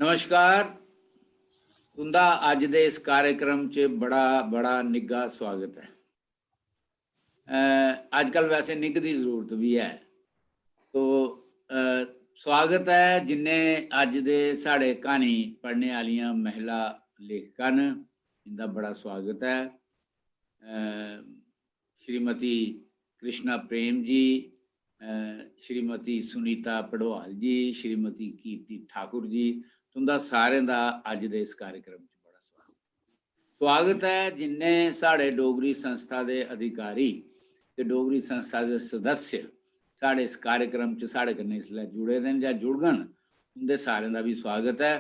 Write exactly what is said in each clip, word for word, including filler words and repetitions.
नमस्कार, तुंदा अज्ज दे इस कार्यक्रम च बड़ा, बड़ा निग्घा स्वागत ऐ। अ, अजकल वैसे निग्घ दी जरूरत बी ऐ। तो, अ, स्वागत ऐ जिन्ने अज्ज दे साढ़े क्हानी पढ़ने आह्लियां महिला लेखिका न, इंदा बड़ा स्वागत ऐ। अ, श्रीमती कृष्णा प्रेम जी, अ, श्रीमती सुनीता पड़वाल जी, श्रीमती कीर्ति ठाकुर जी, तुंदा सारें दा अज्ज दे इस कार्यक्रम च बड़ा स्वागत। स्वागत ऐ जिन्ने साढ़े डोगरी संस्था दे अधिकारी ते डोगरी संस्था दे सदस्य साढ़े इस कार्यक्रम च साढ़े कन्नै इसलै जुड़े दे न जां जुड़ङन, उंदे सारें दा बी स्वागत ऐ।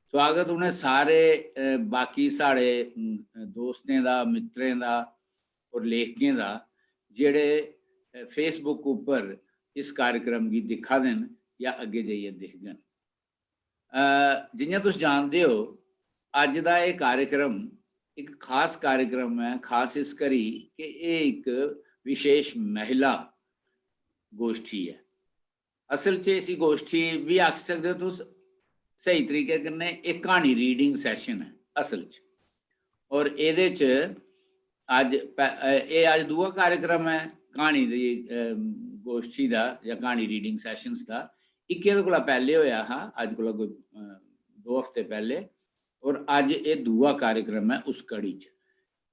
स्वागत उ'नें सारे, अ, बाकी साढ़े, अम, दोस्तें दा, मित्रें दा और लेखकें दा, जेह्ड़े, अ, Facebook उप्पर इस कार्यक्रम गी दिक्खा दे न जां अग्गें जाइयै दिखङन। अ, जि'यां तुस जानदे ओ, अज्ज दा एह् कार्यक्रम इक खास कार्यक्रम ऐ, खास इस करी कि एह् इक विशेष महिला गोश्ठी ऐ। असल च इसी गोश्ठी बी आखी सकदे ओ तुस, स्हेई तरीके कन्नै एह् क्हानी reading session ऐ असल च। और एह्दे च अज्ज पै-, अ, एह् अज्ज दूआ कार्यक्रम ऐ क्हानी दी, अ, गोश्ठी दा जां क्हानी reading sessions दा। इक एह्दे कोला पैह्ले होआ हा, अज्ज कोला कोई, अ, दो हफ्ते पैह्ले, और अज्ज एह् दूआ कार्यक्रम ऐ उस कड़ी च।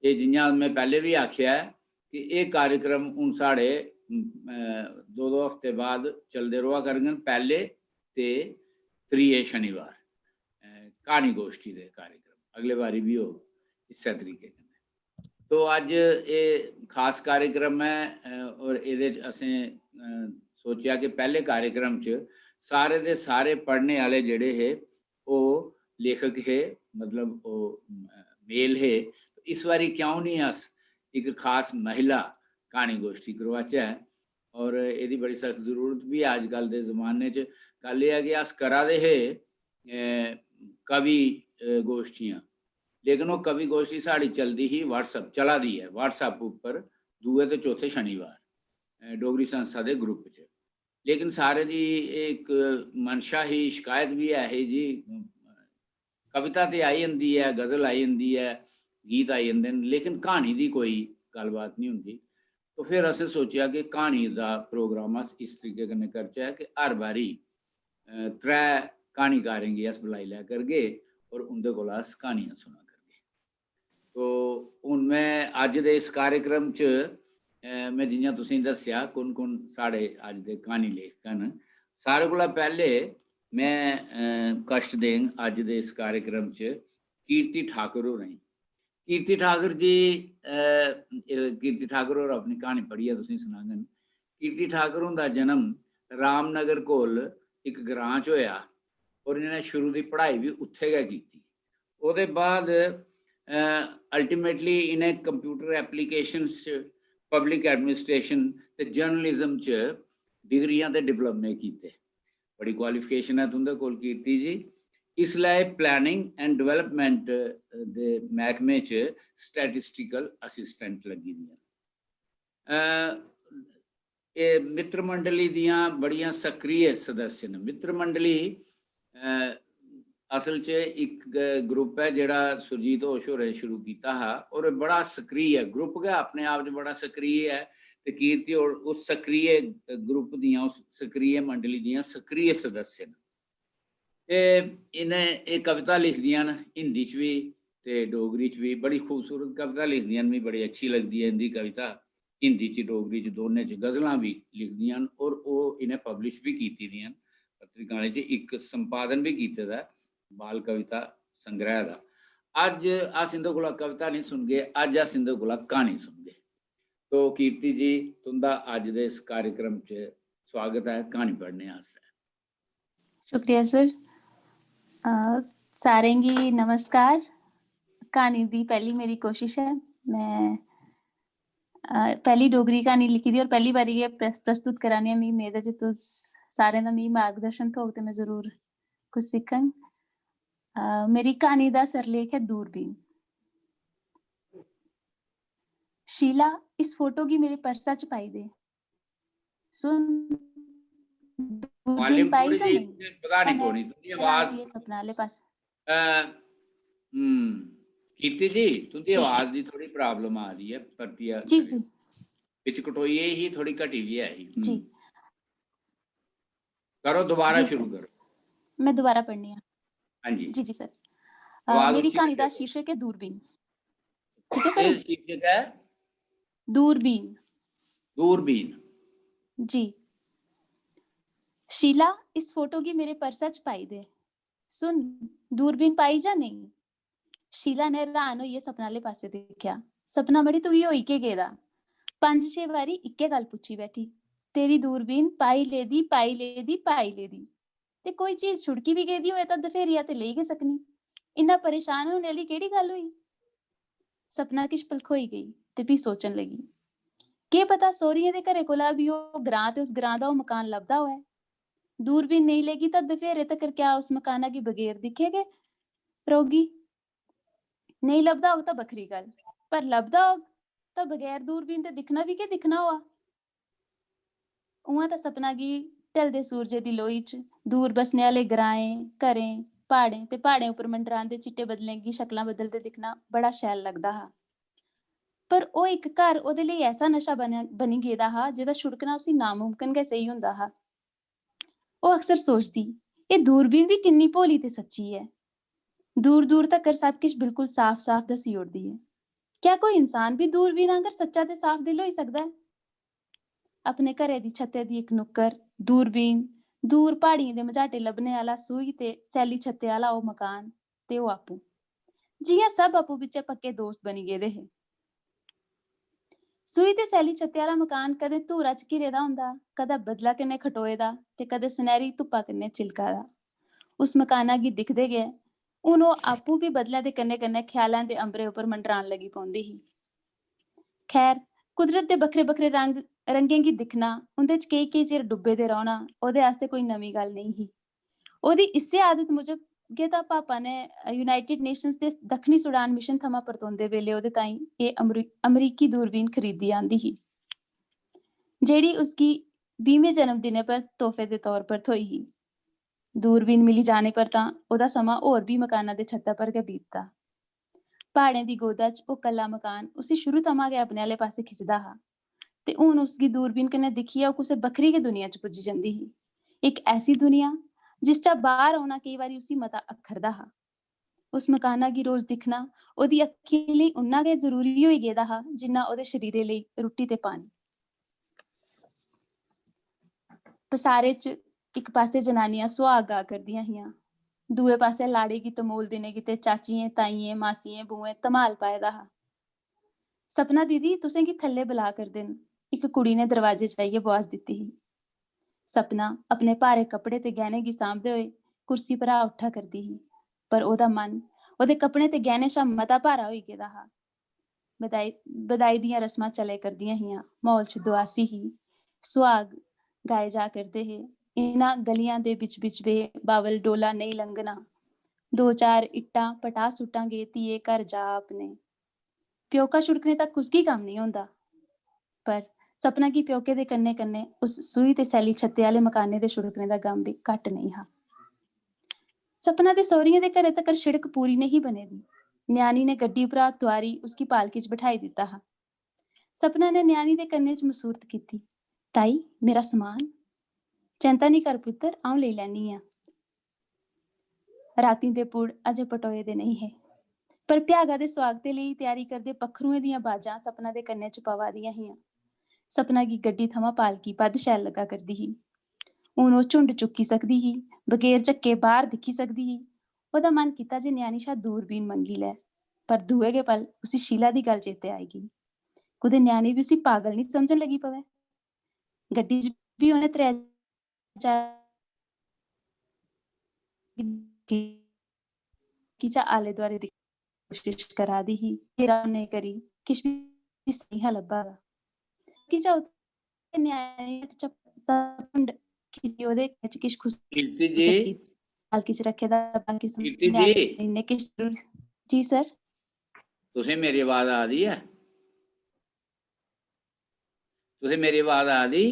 एह् जि'यां में पैह्ले बी आखेआ ऐ कि एह् कार्यक्रम हून साढ़े, अ, दो दो हफ्ते बाद चलदे र'वा करङन, पैह्ले ते त्रिये शनिवार, अ, क्हानी गोश्ठी दे कार्यक्रम अगले बारी बी होग इस्सै तरीके कन्नै। तो अज्ज एह् खास कार्यक्रम ऐ, अ, और एह्दे च असें, अ, सोचेआ कि पैह्ले कार्यक्रम च सारे दे सारे पढ़ने आह्ले जेह्ड़े हे, ओह् लेखक हे, मतलब ओह्, अ, male हे। इस बारी क्यों निं अस इक खास महिला क्हानी गोश्ठी करवाचै? और एह्दी बड़ी सख्त जरूरत बी ऐ अजकल दे जमाने च। गल्ल एह् ऐ कि अस करा दे हे, अ, कवि, अ, गोश्ठियां, लेकिन ओह् कवि गोश्ठी साढ़ी चलदी ही WhatsApp, चला दी ऐ WhatsApp उप्पर दूए ते चौथे शनिवार, अ, डोगरी संस्था दे group च। लेकिन सारें दी एह् इक मंशा ही, शिकायत बी ऐ ही जी, कविता ते आई जंदी ऐ, गजल आई जंदी ऐ, गीत आई जंदे न, लेकिन क्हानी दी कोई गल्लबात निं होंदी। तो फिर असें सोचेआ कि क्हानी दा प्रोग्राम अस इस तरीके कन्नै करचै कि हर बारी, अ, त्रै क्हानीकारें गी अस बुलाई लै करगे और उं'दे कोला अस क्हानियां सुना करगे। तो हून में अज्ज दे इस कार्यक्रम च, अ, में जि'यां तुसेंगी दस्सेआ कु'न कु'न साढ़े अज्ज दे क्हानी लेखक न, सारे कोला पैह्ले में, अ, कश्ट देंग अज्ज दे इस कार्यक्रम च कीर्ति ठाकुर होरें गी। कीर्ति ठाकुर जी, अ, अ, कीर्ति ठाकुर होर अपनी क्हानी पढ़ियै तुसेंगी सनाङन। कीर्ति ठाकुर हुंदा जन्म रामनगर कोल इक ग्रां च होआ और इ'नें शुरू दी पढ़ाई बी उत्थै गै कीती। ओह्दे बाद, अ, ultimately इ'नें computer applications च, public administration ते journalism च डिग्रियां ते डिप्लोमे कीते। बड़ी qualification ऐ तुं'दे कोल कीर्ति जी। इसलै planning and development दे मैह्कमे च statistical assistant लग्गी दियां न। अ, एह् मित्र मंडली दियां बड़ियां सक्रिय सदस्य न। मित्र मंडली, अ, असल च इक group ऐ जेह्ड़ा सुरजीत होश होरें शुरू कीता हा और एह् बड़ा सक्रिय ऐ, group गै अपने आप च बड़ा सक्रिय ऐ ते कीर्ति होर उस सक्रिय group दियां, उस सक्रिय मंडली दियां सक्रिय सदस्य न। ते इ'नें एह् कविता लिखदियां न हिंदी च बी ते डोगरी च बी, बड़ी खूबसूरत कविता लिखदियां न, मिगी बड़ी अच्छी लगदी ऐ इं'दी कविता। हिंदी च, डोगरी च, दोनें च गजलां बी लिखदियां न और ओह् इ'नें publish बी कीती दियां न पत्रिकाएं च। इक संपादन बी कीते दा ऐ बाल कविता संग्रह दा। अज्ज अस इं'दे कोला कविता निं सुनगे, अज्ज अस इं'दे कोला क्हानी सुनगे। तो कीर्ति जी, तुं'दा अज्ज दे इस कार्यक्रम च स्वागत ऐ क्हानी पढ़ने आस्तै। शुक्रिया सर। अ, सारें गी नमस्कार। क्हानी दी पैह्ली मेरी कोशिश ऐ। में, अ, पैह्ली डोगरी क्हानी लिखी दी और पैह्ली बारी गै प्र-, प्रस्तुत करा नी आं। मिगी मेद ऐ जे तुस सारें दा मिगी मार्गदर्शन थ्होग ते में जरूर कुछ सिक्खङ। अ, मेरी क्हानी दा सरलेख ऐ दूरबीन। शीला, इस फोटो गी मेरे पर्सा च पाई दे। सुन, दूरबीन वाल्यूम पाई थोड़ी जां सी नेईं? बधानी कन्नै पौनी तुंदी चला आवाज। दी ऐ सपना आह्ले पासै। अ, हम्म, कीर्ति जी, तुंदी आवाज दी थोड़ी प्रॉब्लम आ रही है, परतियै जी जी। बिच कटोई ही, थोड़ी घटी भी है ही। जी। हम्म। करो दोबारा जी शुरू सर। करो। मैं दोबारा पढ़नी आं। हाँ जी। जी जी सर। अ, आवाज मेरी उच्ची क्हानी दा करके। शीर्षक है दूरबीन। ठीक है सर। ये शीर्षक है दूरबीन। दूरबीन। जी। शीला, इस फोटो गी मेरे पर्सा च पाई दे। सुन, दूरबीन पाई जां नेईं? शीला ने हैरान होइयै सपना आह्ले पासै दिक्खेआ। सपना, मड़ी, तुगी होई केह् गेदा? पंज छे बारी इक्कै गल्ल पुच्छी बैठी, तेरी दूरबीन पाई लेदी, पाई लेदी, पाई लेदी। ते कोई चीज छुड़की बी गेदी होऐ तां दफेरिया ते लेई गै सकनी। इन्ना परेशान होने आह्ली केह्ड़ी गल्ल होई? सपना किश पलखोई गेई ते फ्ही सोचन लगी, केह् पता सौह्रियें दे घरै कोला बी ओह् ग्रां ते उस ग्रां दा ओह् मकान लभदा होऐ। दूरबीन नेईं लेगी तां दफेरे तकर क्या उस मकाना गी बगैर दिक्खे गै रौह्गी? नेईं लभदा होग तां बक्खरी गल्ल, पर लभदा होग तां बगैर दूरबीन दे दिक्खना बी केह् दिक्खना होआ। उ'आं तां सपना गी ढलदे सूरजै दी लोई च दूर बसने आह्ले ग्राएं, घरें, प्हाड़ें ते प्हाड़ें उप्पर मंडरांदे चिट्टे बदलें गी शक्लां बदलदे दिक्खना बड़ा शैल लगदा हा। पर ओह् इक घर ओह्दे लेई ऐसा नशा बने-, बनी गेदा हा जेह्दा छुड़कना उसी नामुमकन गै सेही होंदा हा। ओह् अक्सर सोचदी, एह् दूरबीन बी किन्नी भोली ते सच्ची ऐ। दूर दूर तक्कर सब किश बिल्कुल साफ साफ दस्सी ओड़दी ऐ। क्या कोई इंसान बी दूरबीन आंगर सच्चा ते साफ दिल होई सकदा ऐ? अपने घरै दी छत्तै दी इक नुक्कर, दूरबीन, दूर प्हाड़ियें दे मझाटे लब्भने आह्ला सूही ते सैल्ली छत्तै आह्ला ओह् मकान ते ओह् आपूं, जि'यां सब आपूं बिच्चें पक्के दोस्त बनी गेदे हे। सूही ते सैल्ली छत्तै आह्ला मकान कदें धूरा च घिरे दा होंदा, कदें बदला कन्नै खटोए दा ते कदें सनैह्री धुप्पा कन्नै चिलका दा। उस मकाना गी दिखदे गै हून ओह् आपूं बी बदलें दे कन्नै कन्नै ख्यालें दे अंबरे उप्पर मंडरान लगी पौंदी ही। खैर, कुदरत दे बक्खरे बक्खरे रंग, रंगें गी दिक्खना, उं'दे च केई केई चिर डुब्बे दे रौह्ना ओह्दे आस्तै कोई नमीं गल्ल नेईं ही। ओह्दी इस्सै आदत मूजब गै तां पापा ने यूनाइटेड नेशंस दे दक्खनी सुडान मिशन थमां परतोंदे बेल्लै ओह्दे ताईं एह् अमरी-, अमरीकी दूरबीन खरीदी आंदी ही, जेह्ड़ी उसगी बीहमें जन्मदिनै पर तोहफे दे तौर पर थ्होई ही। दूरबीन मिली जाने पर तां ओह्दा समां होर बी मकाना दे छत्ता पर गै बीतदा। प्हाड़ें दी गोदा च ओह् कल्ला मकान उसी शुरू थमां गै अपने आह्ले पासै खिचदा हा ते हून उसगी दूरबीन कन्नै दिक्खियै ओह् कुसै बक्खरी गै दुनिया च पुज्जी जंदी ही। इक ऐसी दुनिया जिस चा बाह्र औना केई बारी उसी मता अक्खरदा हा। उस मकाना गी रोज दिक्खना ओह्दी अक्खीं लेई उन्ना गै जरूरी होई गेदा हा जिन्ना ओह्दे शरीरै लेई रुट्टी ते पानी। पसारे च इक पासै जनानियां सुहाग गा करदियां हियां, दूए पासै लाड़े गी तमोल देने गितै चाचियें, ताइयें, मासियें, बुएं धमाल पाए दा हा। "सपना दीदी, तुसेंगी थल्ले बला करदे न," इक कुड़ी ने दरवाजे च आइयै बुआज दित्ती ही। सपना अपने भारे कपड़े ते गैह्ने गी सांभदे होए कुर्सी परा उट्ठा करदी ही, पर ओह्दा मन ओह्दे कपड़े ते गैह्ने शा मता भारा होई गेदा हा। बधाई, बधाई दियां रस्मां चलै करदियां हियां। म्हौल च दुआसी ही। सुहाग गाए जा करदे हे। इ'नें गलियां दे बिच-बिच बे बावल डोला नेईं लंघना। दो चार इट्टां पटाऽ सुट्टां गे, "धिये, घर जा अपने।" प्योका छुड़कने दा कुसगी गम नेईं होंदा, पर सपना गी प्योके दे कन्नै-कन्नै उस सूही ते सैल्ली छत्तै आह्ले मकानै दे छुड़कने दा गम बी घट्ट नेईं हा। सपना दे सौह्रियें दे घरै तगर शिड़क पूरी नेईं ही बनी दी। ञ्याणी ने गड्डी परा तुआरी उसगी पालकी च बठाई दित्ता हा। सपना ने ञ्याणी दे कन्नै च मसूरत कीती, "ताई, मेरा समान?" "चैंता निं कर पुत्तर, अ'ऊं लेई लैन्नी आं।" रातीं दे पुड़ अजें पटोए दे नेईं हे, पर भ्यागा दे सुआगते लेई त्यारी करदे पक्खरुएं दियां बाजां सपना दे कन्नै च पवा दियां हियां। सपना गी गड्डी थमां पालकी बद्ध शैल लग्गा करदी ही। हून ओह् झुंड चुक्की सकदी ही, बगैर झक्के बाह्र दिक्खी सकदी ही। ओह्दा मन कीता जे ञ्याणी शा दूरबीन मंगी लै, पर दूए गै पल उसी शीला दी गल्ल चेतै आई गेई। कुतै ञ्याणी बी उसी पागल निं समझन लगी पवै। गड्डी च बी उ'नें त्रै चार चा आले दुआले दिक्खने दी कोशश करा दी ही। घेरा होने करी किश बी नेईं हा लब्भा दा। कि चा उत्थै ञ्याणे च झुंड खिच्ची ओह्दे कन्नै च किश खुशी कीर्ति जी, पालकी च रक्खे दा, बाकी कीर्ति जी। ञ्याणे इन्ने किश जरूर। जी सर। तुसें मेरी आवाज आ दी ऐ? तुसें मेरी आवाज आ दी?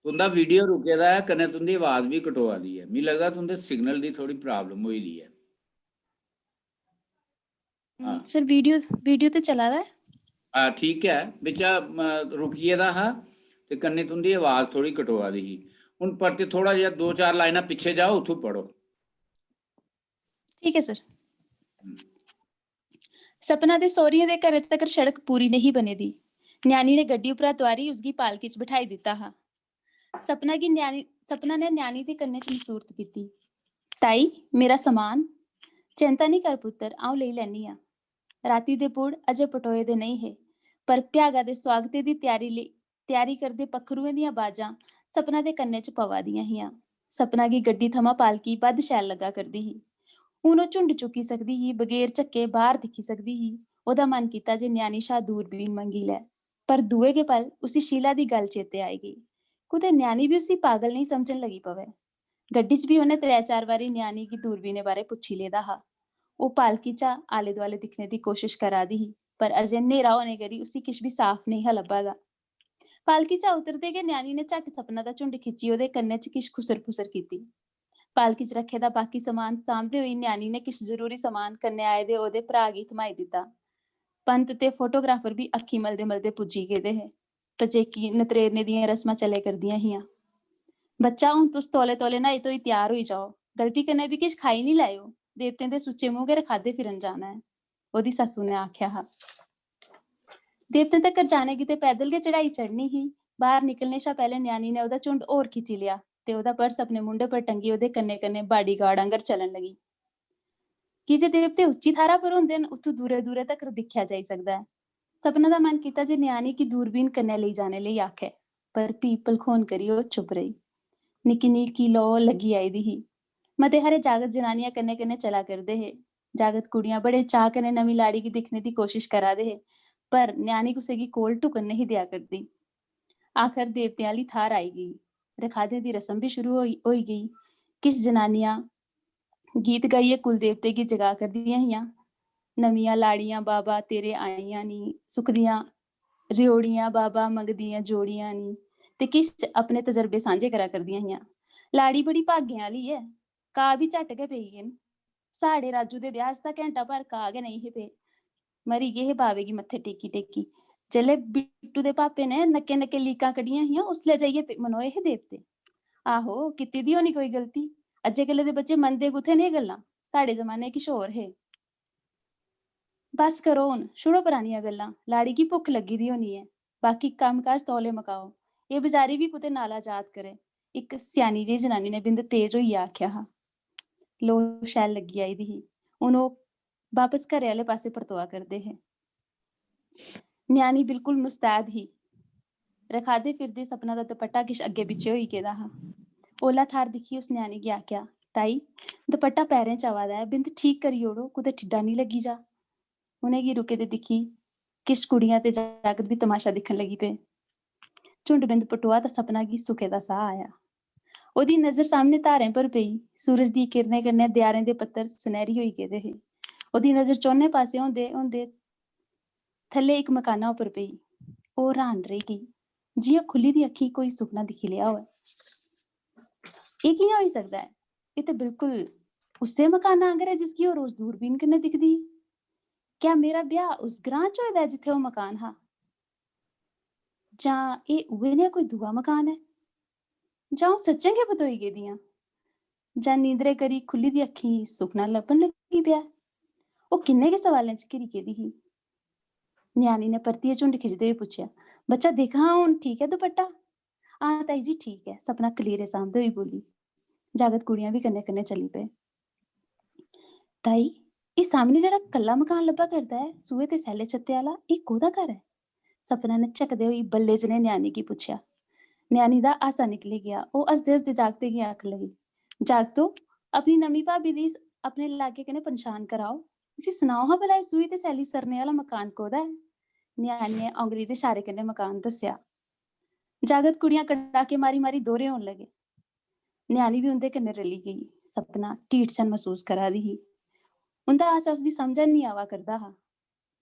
तुं'दा वीडियो रुके दा ऐ, कन्नै तुं'दी आवाज बी कटोआ दी ऐ। मिगी लगदा तुं'दे सिग्नल दी थोह्ड़ी प्रॉब्लम होई दी ऐ। हां। सर, वीडियो, वीडियो ते चला दा ऐ। हां, ठीक ऐ, बिच्चा, म, रुकी गेदा हा ते कन्नै तुं'दी आवाज थोह्ड़ी कटोआ दी ही। हून परतियै थोह्ड़ा जेहा दो चार लाइनां पिच्छे जाओ, उत्थूं पढ़ो। ठीक ऐ सर। हम्म। सपना दे सौह्रियें दे घरै तगर सड़क पूरी नेही बने दी। ञ्याणी ने गड्डी उप्परा तुआरी उसगी पालकी च बठाई दित्ता हा। सपना गी ञ्याणी, सपना ने ञ्याणी दे कन्नै च मसूरत कीती। "ताई, मेरा समान?" "चैंता निं कर पुत्तर, अ'ऊं लेई लैन्नी आं। राती दे पुड़ अजें पटोए दे नेईं हे, पर भ्यागा दे सुआगते दी त्यारी लेई, त्यारी करदे पक्खरुएं दियां बाजां सपना दे कन्नै च पवा दियां हियां। सपना गी गड्डी थमां पालकी बद्ध शैल लग्गा करदी ही। हून ओह् झुंड चुक्की सकदी ही, बगैर झक्के बाह्र दिक्खी सकदी ही। ओह्दा मन कीता जे ञ्याणी शा दूरबीन मंगी लै, पर दूए गै पल उसी शीला दी गल्ल चेतै आई गेई। कुतै ञ्याणी बी उसी पागल नेईं समझन लगी पवै। गड्डी च बी उ'न्नै त्रै चार बारी ञ्याणी गी दूरबीनै बारै पुच्छी लेदा हा। ओह् पालकी चा आले-दुआले दिक्खने दी कोशश करा दी ही, पर अजें न्हेरा होने करी उसी किश बी साफ नेईं हा लब्भा दा। पालकी चा उतरदे गै ञ्याणी ने झट्ट सपना दा झुंड खिच्ची ओह्दे कन्नै च किश खुसर-फुसर कीती। पालकी च रक्खे दा बाकी समान सांभदे होई ञ्याणी ने किश जरूरी समान कन्नै आए दे ओह्दे भ्राऽ गी थम्हाई दित्ता। पंत ते फोटोग्राफर बी अक्खीं मलदे-मलदे पुज्जी गेदे हे। पजेकी नतरेरने दियां रस्मां चलै करदियां हियां। "बच्चा, हून तुस तौले-तौले न्हाई-धोई त्यार होई जाओ। गलती कन्नै बी किश खाई निं लैएओ। देवतें दे सुच्चे मूंह गै रखादे फिरन जाना ऐ," ओह्दी सस्सू ने आखेआ हा। देवतें तगर जाने गितै पैदल गै चढ़ाई चढ़नी ही। बाह्र निकलने शा पैह्लें ञ्याणी ने ओह्दा झुंड होर खिच्ची लेआ ते ओह्दा पर्स अपने मूंढे पर टंगी ओह्दे कन्नै-कन्नै बाडीगार्ड आंगर चलन लगी। की जे देवते उच्ची थाह्रा पर होंदे न, उत्थूं दूरै-दूरै तगर दिक्खेआ जाई सकदा ऐ। सपना दा मन कीता जे ञ्याणी गी दूरबीन कन्नै लेई जाने लेई आखै, पर फ्ही भलखोन करी ओह् चुप्प रेही। निक्की-निक्की लौ लग्गी आई दी ही। मते हारे जागत जनानियां कन्नै-कन्नै चला करदे हे। जागत कुड़ियां बड़े चाऽ कन्नै नमीं लाड़ी गी दिक्खने दी कोशश करा दे हे, पर ञ्याणी कुसै गी कोल ढुकन नेईं ही देआ करदी। आखर देवतें आह्ली थाह्र आई गेई। रखादें दी रस्म बी शुरू होई, होई गेई। किश जनानियां गीत गाइयै कुल देवते गी जगा करदियां हियां। "नमियां लाड़ियां बाबा तेरे आइयां नी, सुखदियां रेओड़ियां बाबा मंगदियां जोड़ियां नी।" ते किश अपने तजरबे सांझे करा करदियां हियां। "लाड़ी बड़ी भागें आह्ली ऐ, काऽ बी झट्ट गै पेई गे न। साढ़े राजू दे ब्याह् च तां घैंटा भर काऽ गै नेईं हे पे। मरी गे हे बावे गी मत्थे टेकी टेकी। जेल्लै बिट्टू दे पापे ने नक्के नक्के लीकां कड्ढियां हियां, उसलै जाइयै पे-, मनोए हे देवते। आहो, कीती दी होनी कोई गलती। अज्जै कल्लै दे बच्चे मनदे कुत्थै नेह् गल्लां? साढ़े जमाने किश होर हे।" "बस करो हून, छुड़ो परानियां गल्लां। लाड़ी गी भुक्ख लग्गी दी होनी ऐ। बाकी कम्म-काज तौले मकाओ। एह् बजारी बी कुतै नाला जात करै।" इक स्यानी जेही जनानी ने बिंद तेज होइयै आखेआ हा। लोऽ शैल लग्गी आई दी ही। हून ओह् बापस घरै आह्ले पासै परतोआ करदे हे। ञ्याणी बिल्कुल मुस्तैद ही। रखादे फिरदे सपना दा दपट्टा किश अग्गें पिच्छें होई गेदा हा। ओह्ला थाह्र दिक्खी उस ञ्याणी गी आखेआ, "ताई, दपट्टा पैरें च आवा दा ऐ, बिंद ठीक करी ओड़ो, कुतै ठिड्डा निं लग्गी जा।" उ'नेंगी रुके दे दिक्खी किश कुड़ियां ते जागत बी तमाशा दिक्खन लगी पे। झुंड बिंद पटोआ तां सपना गी सुखै दा साह् आया। ओह्दी नजर सामनै धारें पर पेई। सूरज दी किरणें कन्नै देआरें दे पत्तर सनैह्री होई गेदे हे। ओह्दी नजर चौनें पासै होंदे होंदे थल्लै इक मकाना उप्पर पेई। ओह् र्हान रेही गेई, जि'यां खु'ल्ली दी अक्खीं कोई सुखना दिक्खी लेआ होऐ। "एह् कि'यां होई सकदा ऐ? एह् ते बिल्कुल उस्सै मकाना आंगर ऐ जिसगी ओह् रोज दूरबीन कन्नै दिखदी ही। क्या मेरा ब्याह् उस ग्रां च होए दा ऐ जित्थै ओह् मकान हा? जां एह् उ'ऐ नेहा कोई दूआ मकान ऐ? जां अ'ऊं सच्चें गै बतोई गेदी आं? जां नींदरै करी खु'ल्ली दी अक्खीं सुखना लब्भन लगी पेआ?" ओह् किन्ने गै सवालें च घिरी गेदी ही। ञ्याणी ने परतियै झुंड खिचदे होई पुच्छेआ, "बच्चा, दिक्ख हां, हून ठीक ऐ दपट्टा?" "हां ताई जी, ठीक ऐ," सपना कलीरे सांभदे होई बोली। जागत कुड़ियां बी कन्नै-कन्नै चली पे। "ताई, एह् सामनै जेह्ड़ा कल्ला मकान लब्भा करदा ऐ, सूहे ते सैल्ले छत्ते आह्ला, एह् कोह्दा घर ऐ?" सपना ने झकदे होई बल्ले जनेह् ञ्याणी गी पुच्छेआ। ञ्याणी दा हासा निकली गेआ। ओह् हसदे-हसदे जागतै गी आखन लगी, "जागतो, अपनी नमीं भाभी दी अपने लाके कन्नै पंछान कराओ। इसी सनाओ हां भला, एह् सूही ते सैल्ली सरने आह्ला मकान कोह्दा ऐ?" ञ्याणी ने औंगली दे इशारे कन्नै मकान दस्सेआ। जागत कुड़ियां कड़ाके मारी-मारी दोह्रे होन लगे। ञ्याणी बी उं'दे कन्नै रली गेई। सपना ढीठ जन मसूस करा दी ही। उं'दा हासा उसदी समझा निं आवा करदा हा।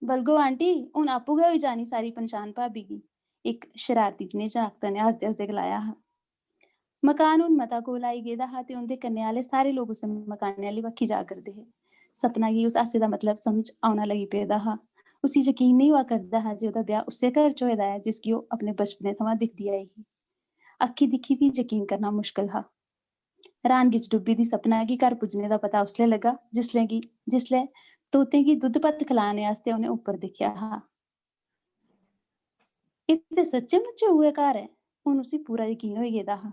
"बलगो आंटी, हून आपूं गै होई जानी सारी पंछान भाभी गी," इक शरारती जनेह् जागतै ने हसदे-हसदे गलाया हा। मकान हून मता कोल आई गेदा हा ते उं'दे कन्नै आह्ले सारे लोक उस मकानै आह्ली बक्खी जा करदे हे। सपना गी उस हासे दा मतलब समझ औना लगी पेदा हा। उसी यकीन नेईं होआ करदा हा जे ओह्दा ब्याह् उस्सै घर च होए दा ऐ जिसगी ओह् अपने बचपने थमां दिखदी आई ही। अक्खीं दिक्खी बी यकीन करना मुश्कल हा। हैरानगी च डुब्बी दी सपना गी घर पुज्जने दा पता उसलै लग्गा जिसलै गी जिसलै तोतें गी दुद्ध भत्त खलाने आस्तै उ'नें उप्पर दिक्खेआ हा। एह् ते सच्चें मुच्चें उ'ऐ घर ऐ। हून उसी पूरा यकीन होई गेदा हा।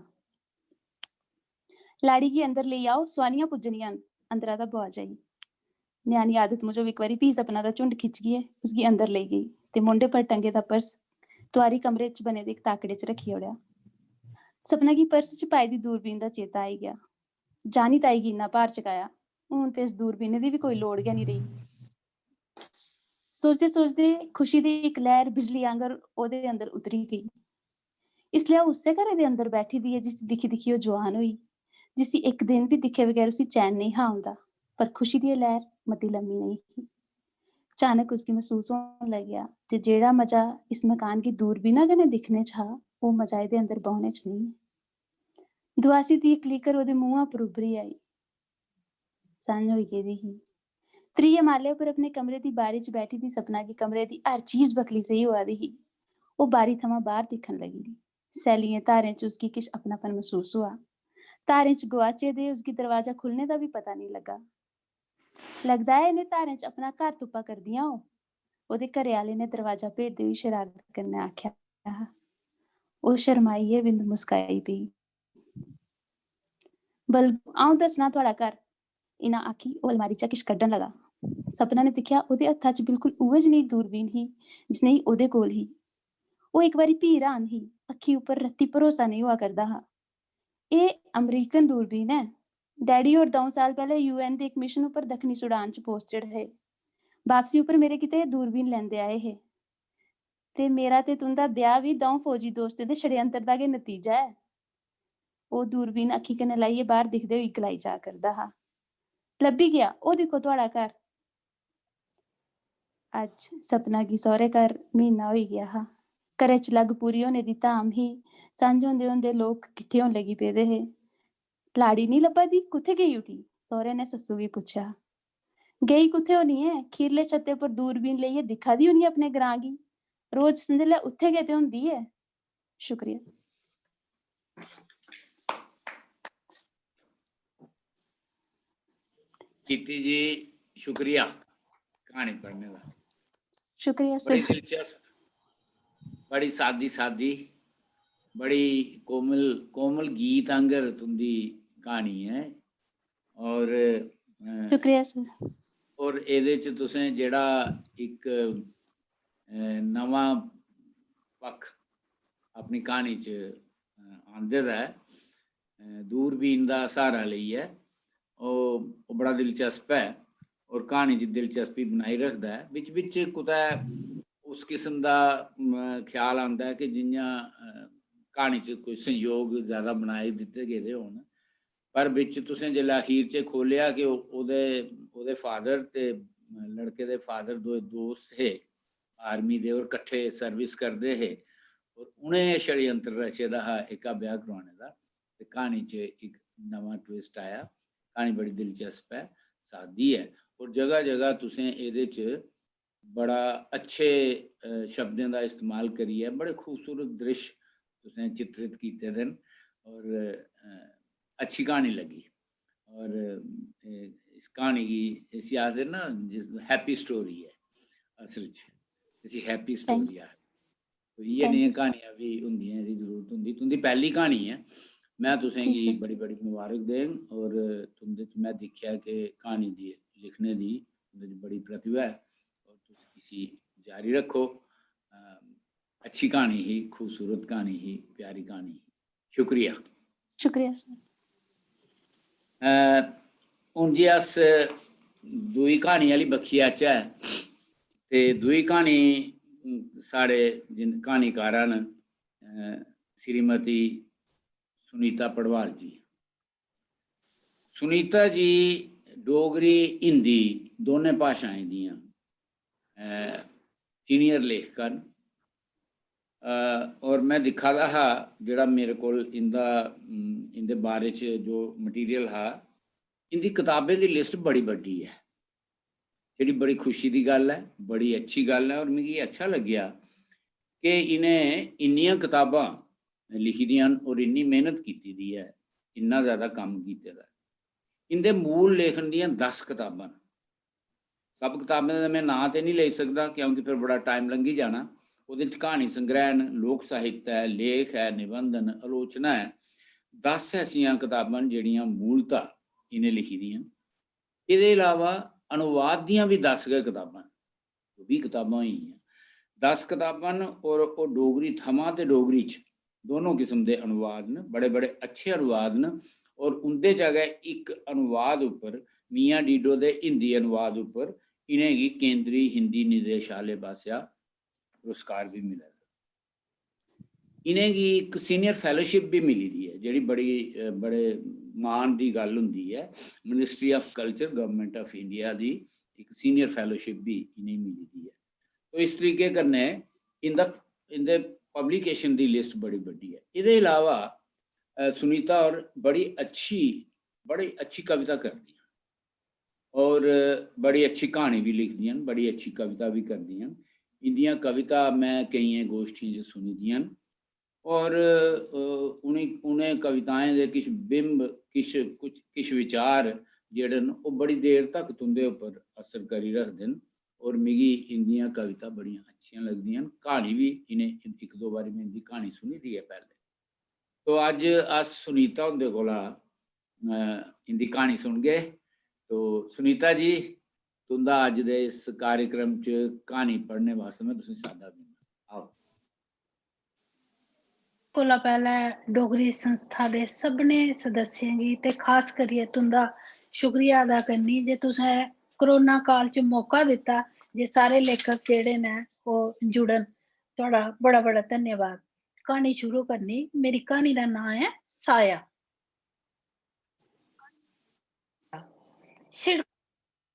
"लाड़ी गी अंदर लेई आओ, सोआनियां पुज्जनियां न," अंदरा दा बुआ जाई। ञ्याणी आदत मुजब इक बारी फ्ही सपना दा झुंड खिच्चियै उसगी अंदर लेई गेई ते मुंढे पर टंगे दा पर्स तुआरी कमरे च बने दे इक ताकड़े च रक्खी ओड़ेआ। सपना गी पर्स च पाई दी दूरबीन दा चेता आई गेआ। जानी ताई गी इन्ना भार चकाया, हून ते इस दूरबीनै दी बी कोई लोड़ गै निं रेही। सोचदे सोचदे खुशी दी इक लैह्र बिजली आंगर ओह्दे अंदर उतरी गेई। इसलै ओह् उस्सै घरै दे अंदर बैठी दी ऐ जिसी दिक्खी दिक्खी ओह् जुआन होई, जिसी इक दिन बी दिक्खे बगैर उसी चैन नेईं हा औंदा, पर खुशी दी एह् लैह्र मती लम्मी नेईं ही। अचानक उसगी मसूस होन लगेआ जे जेह्ड़ा मजा इस मकान गी दूरबीना कन्नै दिक्खने च हा, ओह् मजा एह्दे अंदर बौह्ने च नेईं ऐ। दुआसी दी इक लीकर ओह्दे मुंहा पर उब्भरी आई। संझ होई गेदी ही। त्रिये माले उप्पर अपने कमरे दी बारी च बैठी दी सपना गी कमरे दी हर चीज बक्खली सेही होआ दी ही। ओह् बारी थमां बाह्र दिक्खन लगी। सैल्लियें धारें च उसगी किश अपनापन मसूस होआ। धारें च गुआचे दे उसगी दरवाजा खु'ल्लने दा बी पता नेईं लग्गा। "लगदा ऐ इ'नें धारें च अपना घर तुप्पा करदियां ओ," ओह्दे घरै आह्ले ने दरवाजा भेड़दे होई शरारत कन्नै आखेआ हा। ओह् शरमाइयै बिंद मुस्काई पेई। "बलगू, अ'ऊं दस्सना थुआढ़ा घर," इन्ना आखी ओह् अलमारी चा किश कड्ढन लगा। सपना ने दिक्खेआ ओह्दे हत्था च बिल्कुल उ'ऐ जनेही दूरबीन ही जनेही ओह्दे कोल ही। ओह् इक बारी फ्ही र्हान ही, अक्खी उप्पर रत्ती भरोसा नेईं होआ करदा हा। "एह् अमरीकन दूरबीन ऐ। डैडी होर द'ऊं साल पैह्लें यूएन दे इक मिशन उप्पर दक्खनी सूडान च पोस्टेड हे। बापसी उप्पर मेरे गितै एह् दूरबीन लैंदे आए हे। ते मेरा ते तुं'दा ब्याह् बी द'ऊं फौजी दोस्तें दे षड्यंत्र दा गै नतीजा ऐ।" ओह् दूरबीन अक्खीं कन्नै लाइयै बाह्र दिखदे होई गलाई जा करदा हा। "लब्भी गेआ, ओह् दिक्खो थुआढ़ा घर।" अज्ज सपना गी सौह्रे घर म्हीना होई गेआ हा। घरै च लग्ग पूरी होने दी धाम ही। संझ होंदे होंदे लोक किट्ठे होन लगी पेदे हे। "लाड़ी निं लब्भा दी, कुत्थै गेई उठी?" सौह्रे ने सस्सू गी पुच्छेआ। "गेई कुत्थै होनी ऐ, खीरले छत्ते पर दूरबीन लेइयै दिक्खा दी होनी अपने ग्रां गी। रोज संझलै उत्थै गै ते होंदी ऐ।" शुक्रिया। कीर्ति जी, शुक्रिया क्हानी पढ़ने दा। शुक्रिया बड़ी सर। दिलचस्प, बड़ी सादी सादी, बड़ी कोमल, कोमल गीत आंगर तुंदी क्हानी ऐ। और अ, शुक्रिया सर। और एह्दे च तुसें जेह्ड़ा इक अ, नमां पक्ख अपनी क्हानी च अ, आंदे दा ऐ, अ, दूरबीन दा स्हारा लेइयै, ओह् ओह् बड़ा दिलचस्प ऐ और क्हानी च दिलचस्पी बनाई रखदा ऐ। बिच बिच कुतै उस किस्म दा म, ख्याल आंदा ऐ कि जि'यां अ, क्हानी च कोई संयोग ज्यादा बनाई दित्ते गेदे होन, पर बिच तुसें जिसलै अखीर च खोलेआ कि ओह्- ओह्दे ओह्दे फादर ते लड़के दे फादर दो दोस्त हे आर्मी दे और कट्ठे सर्विस करदे हे, और उ'नें षड्यंत्र रचे दा हा एह्का ब्याह् करोआने दा। ते क्हानी च इक नमां ट्विस्ट आया। क्हानी बड़ी दिलचस्प ऐ, सादी ऐ, और जगह जगह तुसें एह्दे च बड़ा अच्छे अ, शब्दें दा इस्तेमाल करियै बड़े खूबसूरत दृश्य तुसें चित्रित कीते दे न, और अ, अच्छी क्हानी लग्गी। और अ, इस क्हानी गी, इसी आखदे ना, जिस हैप्पी स्टोरी ऐ असल च, इसी हैप्पी स्टोरी आखदे। ते इ'यै नेहियां क्हानियां बी होंदियां, एह्दी जरूरत होंदी। तुं'दी पैह्ली क्हानी ऐ, में तुसें गी बड़ी बड़ी मुबारक देङ। और तुं'दे च में दिक्खेआ कि क्हानी दी लिखने दी तुं'दे च बड़ी प्रतिभा ऐ, और तुस इसी जारी रक्खो। अ, अच्छी क्हानी ही, खूबसूरत क्हानी ही, प्यारी क्हानी ही। शुक्रिया। शुक्रिया सर। अ, हून जे अस दूई क्हानी आह्ली बक्खी आचै, ते दूई क्हानी साढ़े जिन क्हानिकारा न, अ, श्रीमती सुनीता पड़वाल जी। सुनीता जी डोगरी हिंदी दोनें भाशाएं दियां अ, सीनियर लेखिका न। अ, और में दिक्खा दा हा जेह्ड़ा मेरे कोल इंदा, उम, इंदे बारे च जो मटीरियल हा, इंदी कताबें दी लिस्ट बड़ी बड्डी ऐ, जेह्ड़ी बड़ी खुशी दी गल्ल ऐ, बड़ी अच्छी गल्ल ऐ। और मिगी अच्छा लग्गेआ कि इ'नें इन्नियां कताबां लिखी दियां न और इन्नी मेह्नत कीती दी ऐ, इन्ना जैदा कम्म कीते दा ऐ। इंदे मूल लेखन दियां दस कताबां न। सब कताबें दा में नांऽ ते निं लेई सकदा, क्योंकि फिर बड़ा टाइम लंघी जाना। ओह्दे च क्हानी संग्रैह् न, लोक साहित्य ऐ, लेख ऐ, निबंध न, आलोचना ऐ। दस ऐसियां कताबां न जेह्ड़ियां मूलतः इ'नें लिखी दियां न। एह्दे इलावा अनुवाद दियां बी दस गै कताबां न। ओह् बी कताबां होई गेइयां। दस कताबां न और ओह् डोगरी थमां ते डोगरी च दोनों किस्म दे अनुवाद न, बड़े-बड़े अच्छे अनुवाद न। और उं'दे चा गै इक अनुवाद उप्पर, मियां डीडो दे हिंदी अनुवाद उप्पर, इ'नेंगी केंद्री हिंदी निदेशालय पासेआ पुरस्कार बी मिले दा। इ'नेंगी इक senior fellowship बी मिली दी ऐ, जेह्ड़ी बड़ी, अ, बड़े मान दी गल्ल होंदी ऐ। Ministry of Culture, Government of India दी इक senior fellowship बी इ'नेंगी मिली दी ऐ। तो इस तरीके कन्नै इंदा, इंदे पब्लिकेशन दी लिस्ट बड़ी बड्डी ऐ। एह्दे इलावा, अ, सुनीता होर बड़ी अच्छी, बड़ी अच्छी कविता करदियां और बड़ी अच्छी क्हानी बी लिखदियां न, बड़ी अच्छी कविता बी करदियां न। इंदियां कविता में केइयें गोश्ठियें च सुनी दियां न और, अ, उ'नें, उ'नें कविताएं दे किश बिंब, किश, कुछ, किश विचार जेह्ड़े न, ओह् बड़ी देर तक तुं'दे उप्पर असर करी रखदे न। और मिगी इंदियां कविता बड़ियां अच्छियां लगदियां न। क्हानी बी इ'नें इक दो बारी में इंदी क्हानी सुनी दी ऐ पैह्लें। तो अज्ज अस सुनीता हुंदे कोला, अ, इंदी क्हानी सुनगे। तो सुनीता जी, तुं'दा अज्ज दे इस कार्यक्रम च क्हानी पढ़ने वास्तै में तुसेंगी साद्दा दिन्ना। आओ। कोला पैह्लें डोगरी संस्था दे सभनें सदस्यें गी ते खास करियै तुं'दा शुक्रिया अदा करनी जे तुसें कोरोना काल च मौका दित्ता जे सारे लेखक जेह्ड़े न ओह् जुड़न। थुआढ़ा बड़ा बड़ा धन्यवाद। क्हानी शुरू करनी, मेरी क्हानी दा नांऽ ऐ साया। शिड़क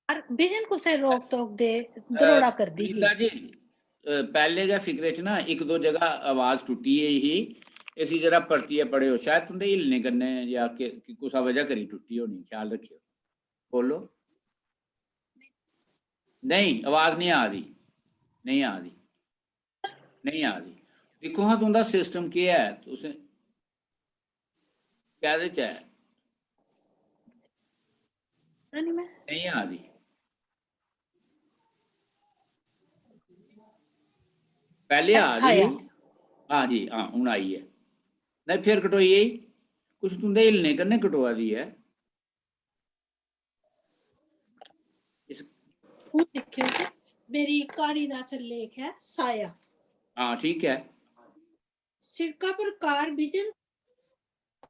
पार बिजन कुसै रोक टोक दे दरोड़ा करदी ही। सुनीता जी, अ, पैह्ले गै फिक्रे च ना इक दो जगह आवाज टुट्टी गेई ही, इसी जरा परतियै पढ़ेओ, शायद तुं'दे हिलने कन्नै जां कि, कि कुसै वजह करी टुट्टी होनी, ख्याल रक्खेओ। बोलो। नेईं, आवाज नेईं आ दी, नेईं आ दी, नेईं आ दी। दिक्खो हां, तुं'दा सिस्टम केह् ऐ, तुसें कैह्दे च ऐ? पता निं में नेईं आ दी। पैह्ले आ दी अच्छा ही। ऐ। हां जी, हां, हून आई ऐ। नहीं, फिर कटोई गेई। कुछ तुं'दे हिलने कन्नै कटोआ दी ऐ। इस हून दिक्खेओ जी, मेरी क्हानी दा सिरलेख ऐ साया। हां, ठीक ऐ। सिड़का पर कार बिजन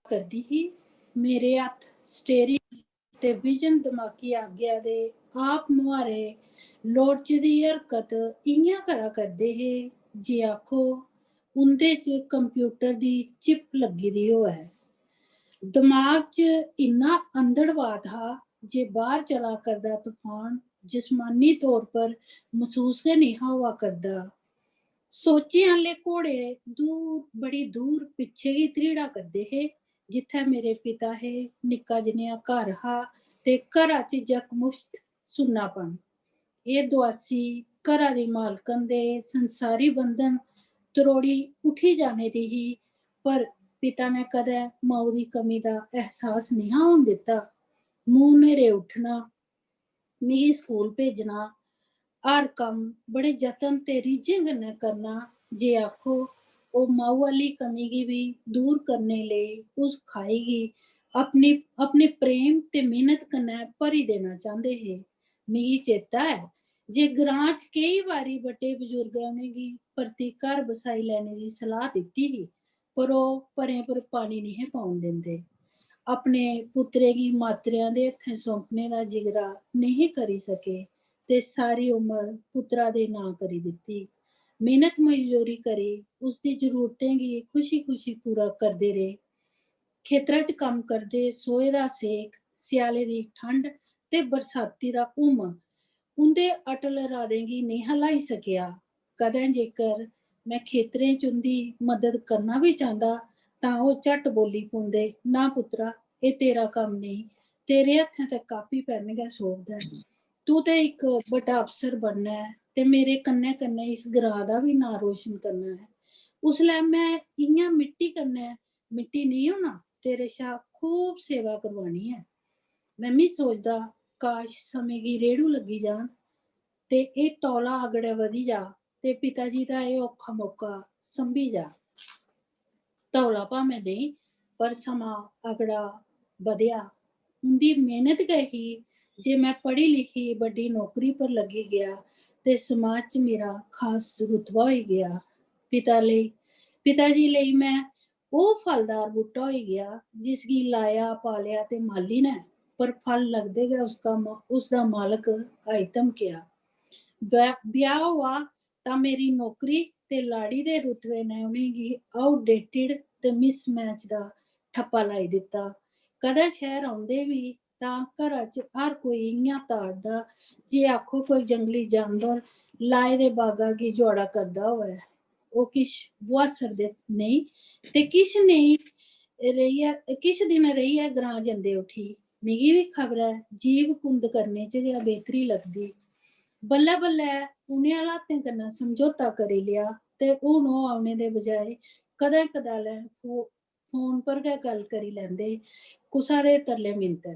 करदी ही। मेरे हत्थ स्टेरिंग ते बिजन दमाकी आज्ञा दे आप मुहारे लोड़चदी हरकत इ'यां करा करदे हे जे आखो उं'दे च कंप्यूटर दी चिप लग्गी दी होऐ। दमाग च इन्ना अंधड़वात हा जे बाह्र चला करदा तूफान जिस्मानी तौर पर मसूस गै नेईं हा होआ करदा। सोचें आह्ले घोड़े दूर, बड़ी दूर पिच्छे गी त्रीड़ा करदे हे, जित्थै मेरे पिता हे। निक्का जनेहा घर हा ते घरा च जकमुश्त सुन्नापन। एह् दुआसी घरा दी मालकन दे संसारी बंधन त्रोड़ी उठी जाने दी ही, पर पिता ने कदें माऊ दी कमी दा एहसास नेहा होन दित्ता। मूंह न्हेरे उट्ठना, मिगी स्कूल भेजना, हर कम्म बड़े जतन ते रीझें कन्नै करना। जे आखो, ओह् माऊ आह्ली कमी गी बी दूर करने लेई उस खाई गी अपनी, अपने प्रेम ते मेह्नत कन्नै भरी देना चांह्दे हे। मिगी चेता ऐ जे ग्रां च केई बारी बड्डे बजुर्गें उ'नेंगी परती घर बसाई लैने दी सलाह दित्ती ही, पर ओह् परें पर पानी नेहे पौन दिंदे। अपने पुत्तरें गी मातरेआं दे हत्थें सौंपने दा जिगरा नेहे करी सके ते सारी उमर पुत्तरा दे नांऽ करी दित्ती। मेह्नत मजदूरी करी उसदी जरूरतें गी खुशी-खुशी पूरा करदे रेह्। खेतरा च कम्म करदे सोहे दा सेक, स्याले दी ठंड ते बरसाती दा हुम्म उं'दे अटल इरादें गी नेहा ल्हाई सकेआ। कदें जेकर में खेतरें च उं'दी मदद करना बी चांह्दा तां ओह् झट्ट बोल्ली पौंदे, "ना पुत्तरा, एह् तेरा कम्म नेईं, तेरे हत्थें ते कापी पैन गै शोभदा ऐ। तूं ते इक बड्डा अफसर बनना ऐ ते मेरे कन्नै कन्नै इस ग्रांऽ दा बी नांऽ रोशन करना ऐ।" उसलै में इ'यां मिट्टी कन्नै मिट्टी नेईं होना, तेरे शा खूब सेवा करवानी ऐ। में मी सोचदा, काश समें गी रेड़ू लग्गी जान ते एह् तौला अगड़े बधी जा ते पिता जी दा एह् औखा मौका संभी जा। तौला भामें नेईं, पर समां अगड़ा बधेआ। उं'दी मेह्नत गै ही जे में पढ़ी लिखी बड्डी नौकरी पर लग्गी गेआ ते समाज च मेरा खास रुतबा होई गेआ। पिता लेई, पिता जी लेई में ओह् फलदार बूह्टा होई गेआ जिसगी लाया, पालेआ ते माली ने, पर फल लगदे गै उसका मा-, उसदा मालक आई धमकेआ। ब्या-, ब्याह् होआ तां मेरी नौकरी ते लाड़ी दे रुतबे ने उ'नेंगी outdated ते mismatch दा ठप्पा लाई दित्ता। कदें शैह्र औंदे बी तां घरा च हर कोई इ'यां ताड़दा जे आखो कोई जंगली जानवर लाए दे बागा गी जुआड़ा करदा होऐ। ओह् किश बुहासर दे नेईं ते किश नेईं रेहियै, किश दिन रेहियै ग्रां जंदे उठी। मिगी बी खबरै जीभ कुंद करने च गै बेहतरी लगदी। बल्लै बल्लै उ'नें हालातें कन्नै समझौता करी लेआ ते हून ओह् औने दे बजाए कदें कदालें फो-, फोन पर गै गल्ल करी लैंदे। कुसा दे तरले मिनत ऐ।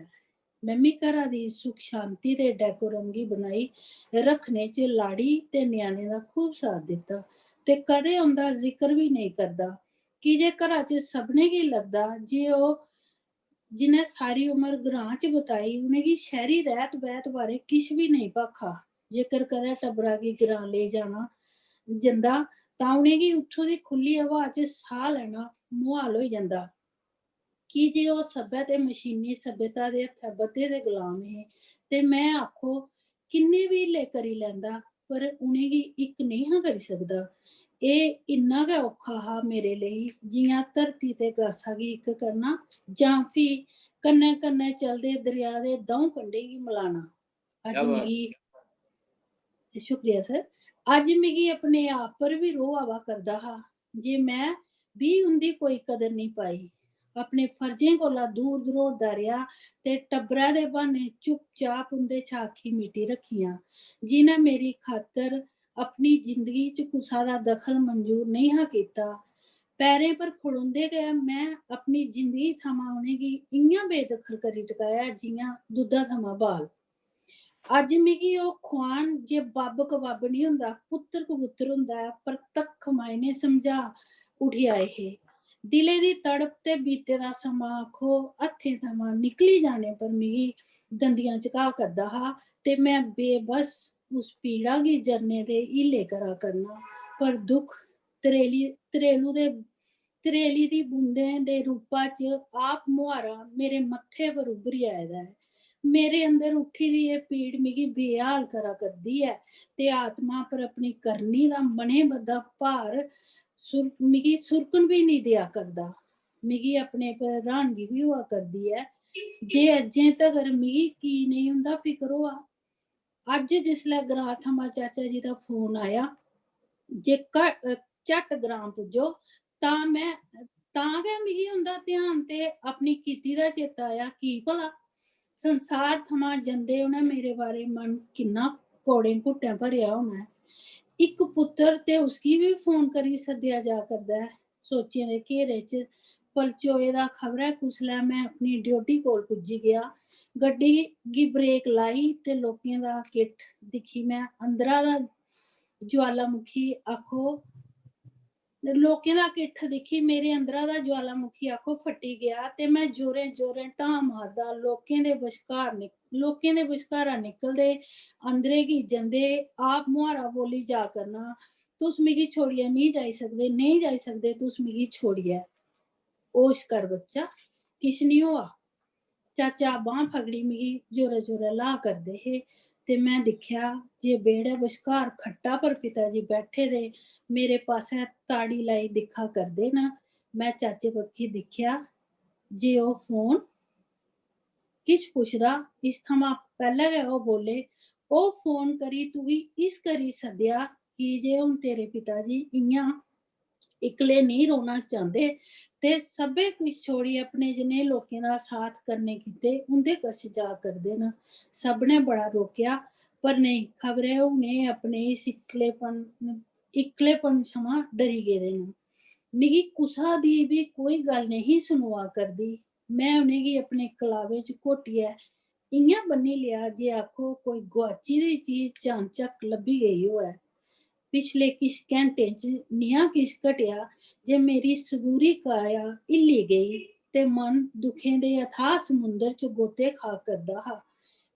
में मी घरा दी सुख शांति ते decorum गी बनाई रक्खने च लाड़ी ते ञ्याणें दा खूब साथ दित्ता ते कदें उं'दा जिकर बी नेईं करदा, की जे घरा च सभनें गी लगदा जे ओह् जि'नें सारी उमर ग्रां च बताई, उ'नेंगी शैह्री रैह्त-बैह्त बारै किश बी नेईं भाखा। जेकर कदें टब्बरा गी ग्रां लेई जाना जंदा, तां उ'नेंगी उत्थूं दी खु'ल्ली हवा च साह् लैना मुहाल होई जंदा। की जे ओह् सब्भै ते मशीनी सभ्यता दे हत्थै बद्धे दे गुलाम हे, ते में आखो, किन्ने बी हीले करी लैंदा, पर उ'नेंगी इक नेईं हा करी सकदा। एह् इन्ना गै औखा हा मेरे लेई, जि'यां धरती ते गासा गी इक करना, जां फ्ही कन्नै-कन्नै चलदे दरेआ दे द'ऊं कंढें गी मलाना। अज्ज क्या बात मिगी, शुक्रिया सर, अज्ज मिगी अपने आप पर बी रोह् आवा करदा हा जे में बी उं'दी कोई कदर निं पाई। अपने फर्जें कोला दूर दरोड़दा रेहा ते टब्बरै दे ब्हान्ने चुपचाप उं'दे शा अक्खीं मीटी रक्खियां, जि'नें मेरी खातर अपनी जिंदगी च कुसा दा दखल मंजूर नेईं हा कीता। पैरें पर खड़ोंदे गै में अपनी जिंदगी थमां उ'नेंगी इ'यां बेदखल करी टकाया जि'यां दुद्धा थमां बाल। अज्ज मिगी ओह् खुआन जे बब्ब कबब्ब निं होंदा, पुत्तर कबूतर होंदा ऐ, परतक्ख मायने समझा उठी आए हे। दिलै दी तड़प ते बीते दा समां आखो, हत्थें थमां निकली जाने पर मिगी दंदियां झका करदा हा ते में बेबस उस पीड़ा गी जरने दे हीले करा करना, पर दुख त्रेली, त्रेलू दे, त्रेली दी बूंदें दे रूपा च आप मुहारा मेरे मत्थे पर उब्भरी आए दा ऐ। मेरे अंदर उठी दी एह् पीड़ मिगी बेहाल करा करदी ऐ ते आत्मा पर अपनी करनी दा मने बद्धा भार सुर-, मिगी सुरकन बी निं देआ करदा। मिगी अपने पर र्हानगी बी होआ करदी ऐ जे अज्जें तगर मिगी की नेईं उं'दा फिकर होआ। अज्ज जिसलै ग्रां थमां चाचा जी दा फोन आया जे घ-, अ, झट्ट ग्रां पुज्जो, तां में, तां गै मिगी उं'दा ध्यान ते अपनी कीती दा चेता आया। की भला? संसार थमां जंदे उ'नें मेरे बारे मन किन्ना कौड़ें घुट्टें भरेआ होना ऐ। इक पुत्तर ते उसगी बी फोन करी सद्देआ जा करदा ऐ। सोचें दे घेरे च पलचोए दा खबरै कुसलै में अपनी ड्योढी कोल पुज्जी गेआ। गड्डी गी ब्रेक लाई ते लोकें दा किट्ठ दिक्खी में अंदरा दा ज्वालामुखी आखो, लोकें दा किट्ठ दिक्खी मेरे अंदरा दा ज्वालामुखी आखो फट्टी गेआ ते में जोरें-जोरें ढां मारदा लोकें दे बश्कार निक-, लोकें दे बश्कारा निकलदे अंदरे गी जंदे आप मुहारा बोली जा करना, "तुस मिगी छोड़ियै नेईं जाई सकदे, नेईं जाई सकदे तुस मिगी छोड़ियै।" होश कर बच्चा, किश निं होआ। चाचा बांह् फगड़ी मिगी जोरै-जोरै ल्हाऽ करदे हे ते में दिक्खेआ जे बेह्ड़ै बश्कार खट्टा पर पिता जी बैठे दे मेरे पासै ताड़ी लाई दिक्खा करदे न। में चाचे बक्खी दिक्खेआ जे ओह् फोन किश पुछदा, इस थमां पैह्लें गै ओह् बोले, "ओह् फोन करी तुगी इस करी सद्देआ की जे हुन तेरे पिता जी इ'यां इक्कले नेईं रौह्ना चांह्दे ते सब्भै किश छोड़ी अपने जनेह् लोकें दा साथ करने गितै उं'दे कश जा करदे न। सभनें बड़ा रोकेआ, पर नेईं, खबरै हुन एह् अपने इस इक्कलेपन, इक्कलेपन थमां डरी गेदे न। मिगी कुसा दी बी कोई गल्ल नेईं सनोआ करदी। में उ'नेंगी अपने कलावे च घोटियै इ'यां ब'न्नी लेआ जे आखो कोई गुआची दी चीज चानचक्क लब्भी गेई होऐ। पिछले किश घैंटें च नेहा किश घटेआ जे मेरी सबूरी काया हिल्ली गेई ते मन दुखें दे अथाह समुंदर च गोते खा करदा हा।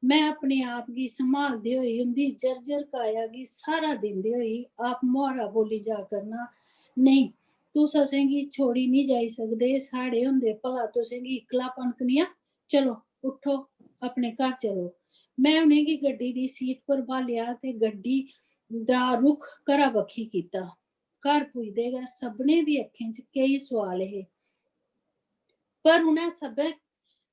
में अपने आप गी संभालदे होई उं'दी जर्जर काया गी स्हारा दिंदे होई आप मुहारा बोली जा करना, "नेईं, तुस असेंगी छोड़ी निं जाई सकदे, साढ़े होंदे भला तुसेंगी इक्कलापन कनेहा? चलो, उट्ठो, अपने घर चलो।" में उ'नेंगी गड्डी दी सीट पर ब्हालेआ ते गड्डी दा रुख घरा बक्खी कीता। घर पुजदे गै सभनें दी अक्खें च केई सोआल हे, पर उ'नें सब्भै,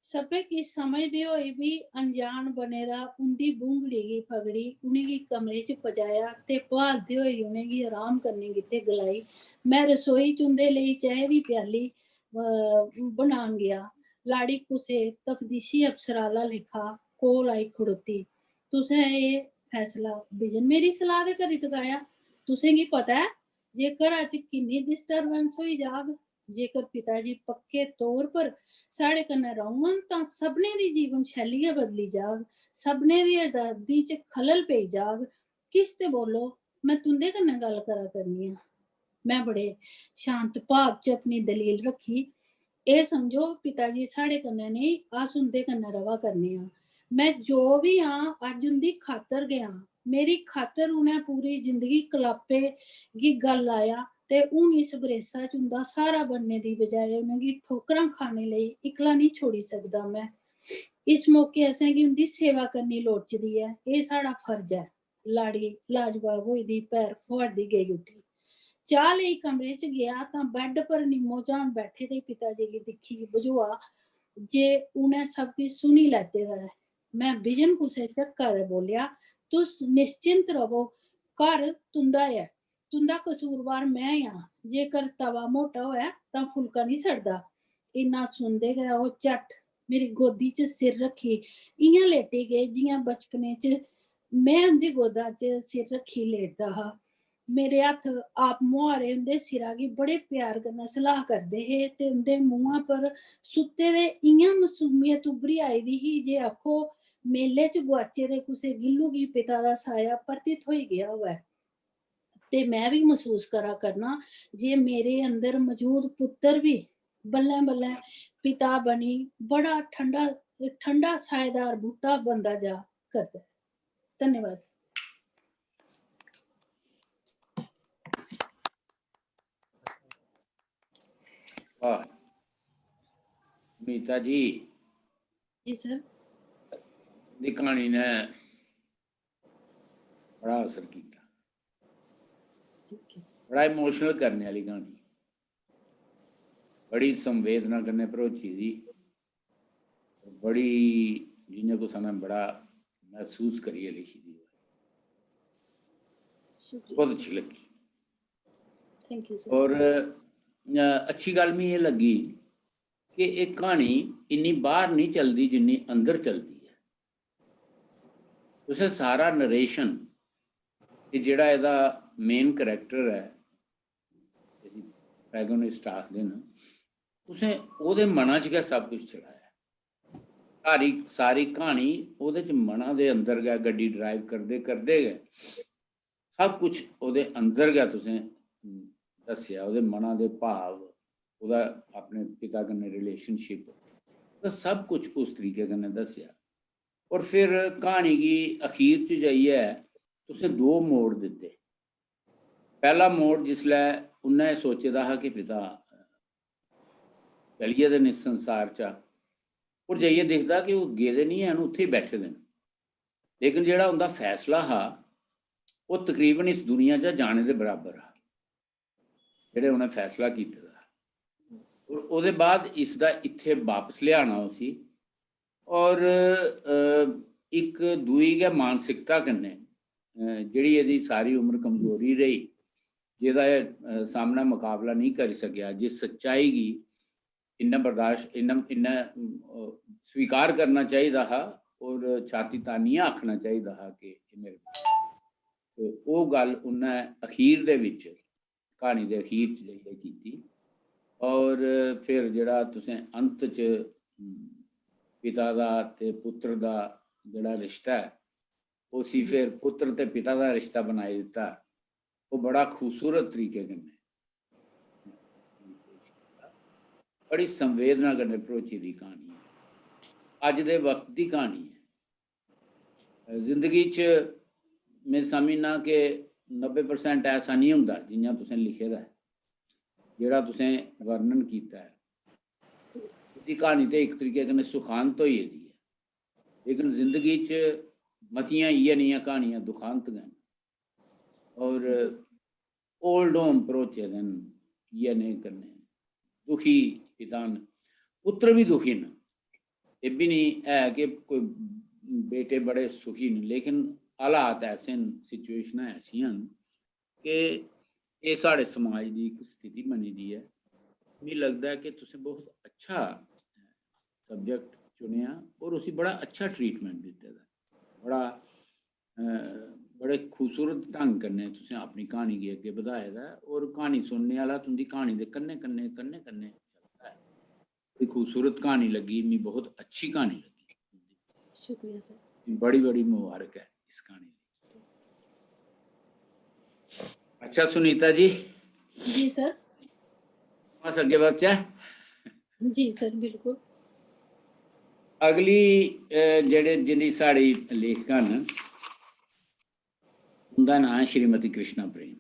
सब्भै किश समझदे होई बी अनजान बने दा उं'दी बूंगड़ी गी फगड़ी उ'नेंगी कमरे च पजाया ते ब्हालदे होई उ'नेंगी अराम करने गितै गलाई, "में रसोई च उं'दे लेई चाही दी प्याली, अ, बनान गेआ।" लाड़ी कुसै तफदीशी अफसर आह्ला लेखा कोल आई खड़ोती। "तुसें एह् फैसला बिजन मेरी सलाह दे करी टकाया। तुसेंगी पता ऐ जे घरा च किन्नी डिस्टरबेंस होई जाग। जेकर पिता जी पक्के तौर पर साढ़े कन्नै रौह्ङन तां सभनें दी जीवन शैली गै बदली जाग, सभनें दी आजादी च खलल पेई जाग। किश ते बोलो, में तुं'दे कन्नै गल्ल करा करनी आं।" में बड़े शांत भाव च अपनी दलील रक्खी, "एह् समझो, पिता जी साढ़े कन्नै नेईं, अस उं'दे कन्नै र'वा करने आं। में जो बी आं, अज्ज उं'दी खातर गै आं। मेरी खातर उ'नें पूरी जिंदगी कलापे गी गल लाया ते हून इस बरेसा च उं'दा स्हारा बनने दी बजाए उ'नेंगी ठोकरां खाने लेई इक्कला निं छोड़ी सकदा में। इस मौके असेंगी उं'दी सेवा करनी लोड़चदी ऐ, एह् साढ़ा फर्ज ऐ।" लाड़ी लाजवाब होई दी पैर फुहारदी गेई उठी। चाह् लेई कमरे च गेआ तां बैड पर निम्मो जान बैठे दे पिता जी गी दिक्खी बझोआ जे उ'नें सब किश सुनी लैते दा ऐ। में बिजन कुसै झक्का दे बोलेआ, "तुस निश्चिंत र'वो, घर तुं'दा ऐ, तुं'दा कसूरवार में आं। जेकर तवा मोटा होऐ तां फुलका निं सड़दा।" इन्ना सुनदे गै ओह् झट्ट मेरी गोदी च सिर रक्खी इ'यां लेटी गे जि'यां बचपने च में उं'दी गोदा च सिर रक्खी लेटदा हा। मेरे हत्थ आप मुहारे उं'दे सिरा गी बड़े प्यार कन्नै सलाह करदे हे ते उं'दे मुहां पर सुत्ते दे इ'यां मसूमियत उब्भरी आई दी ही जे आखो मेले च गुआचे दे कुसै गिल्लू गी पिता दा साया परतियै थ्होई गेआ होऐ। ते में बी मसूस करा करना जे मेरे अंदर मजूद पुत्तर बी बल्लें-बल्लें पिता बनी बड़ा ठंडा, ठंडा साएदार बूह्टा बनदा जा करदा ऐ। धन्यवाद। वाह। मीता जी, जी सर। दी क्हानी ने बड़ा असर किया। बड़ा इमोशनल करने वाली क्हानी, बड़ी संवेदना कन्नै भरोची दी, बड़ी जि'यां कुसै ने बड़ा महसूस करियै लिखी दी होऐ। बहुत अच्छी लगी। और अच्छी गल्ल मिगी एह् लग्गी कि एह् क्हानी इन्नी बाह्र निं चलदी जिन्नी अंदर चलदी ऐ। तुसें सारा नरेशन, एह् जेह्ड़ा एह्दा मेन करैक्टर ऐ, जिसी प्रोटैगनिस्ट आखदे न, तुसें ओह्दे मना च गै सब कुछ चलाया। सारी सारी क्हानी ओह्दे च मना दे अंदर गै, गड्डी ड्राइव करदे करदे गै सब कुछ ओह्दे अंदर गै तुसें दस्सेआ, ओह्दे मना दे भाव, ओह्दा अपने पिता कन्नै रिलेशनशिप, ओह्दा सब कुछ उस तरीके कन्नै दस्सेआ। और फिर क्हानी गी अखीर च जाइयै तुसें दो मोड़ दित्ते। पैह्ला मोड़ जिसलै उन्नै सोचे दा हा कि पिता चली गेदे न इस संसार चा, और जाइयै दिखदा कि ओह् गेदे निं हैन, उत्थै ही बैठे दे न। लेकिन जेह्ड़ा उं'दा फैसला हा, ओह् तकरीबन इस दुनिया चा जाने दे बराबर हा, जेह्ड़े उ'नें फैसला कीते दा। और ओह्दे बाद इसदा इत्थै बापस लेआना उसी, और, अ, इक दूई गै मानसिकता कन्नै अ, जेह्ड़ी एह्दी सारी उम्र कमजोरी रेही, जेह्दा एह्, अ, सामना मकाबला नेईं करी सकेआ, जिस सच्चाई गी इन्ना बर्दाश्त, इन्ना, इन्ना, अ, स्वीकार करना चाहिदा हा और छाती तानियै आखना चाहिदा हा कि एह् मेरे, ते ओह् गल्ल उन्नै अखीर दे बिच, क्हानी दे अखीर च जाइयै कीती। और फिर जेह्ड़ा तुसें अंत च, अम, पिता दा ते पुत्र दा जेह्ड़ा रिश्ता ऐ, उसी फिर पुत्र ते पिता दा रिश्ता बनाई दित्ता, ओह् बड़ा खूबसूरत तरीके कन्नै, बड़ी संवेदना कन्नै भरोची दी क्हानी ऐ, अज्ज दे वक्त दी क्हानी ऐ। जिंदगी च में समझना कि नब्बे परसेंट ऐसा निं होंदा जि'यां तुसें लिखे दा ऐ, जेह्ड़ा तुसें वर्णन कीता ऐ। एह्दी क्हानी ते इक तरीके कन्नै सुखांत होई गेदी ऐ, लेकिन जिंदगी च मतियां इ'यै नेहियां क्हानियां दुखांत गै न। और old home भरोचे दे न इ'यै नेह् कन्नै, दुखी पिता न, पुत्र बी दुखी न। एह् बी निं है कि कोई बेटे बड़े सुखी न, लेकिन हालात ऐसे न, सिचुएशनां ऐसियां न कि एह् साढ़े समाज दी इक स्थिति बनी दी ऐ। मिगी लगदा ऐ कि तुसें बहुत अच्छा सब्जेक्ट चुनेआ और उसी बड़ा अच्छा ट्रीटमेंट दित्ते दा ऐ। बड़ा, अ, बड़े खूबसूरत ढंग कन्नै तुसें अपनी क्हानी गी अग्गें बधाए दा ऐ और क्हानी सुनने आह्ला तुं'दी क्हानी दे कन्नै, कन्नै, कन्नै, कन्नै चलदा ऐ। बड़ी खूबसूरत क्हानी लग्गी, मिगी बहुत अच्छी क्हानी लग्गी। शुक्रिया सर। बड़ी, बड़ी मुबारक ऐ इस क्हानी दी। अच्छा सुनीता जी, जी सर। अस अग्गें बधचै। जी सर, बिल्कुल। अगली, अ, जेह्ड़े, जिंदी साढ़ी लेखिका न, उं'दा नांऽ ऐ श्रीमती कृष्णा प्रेम।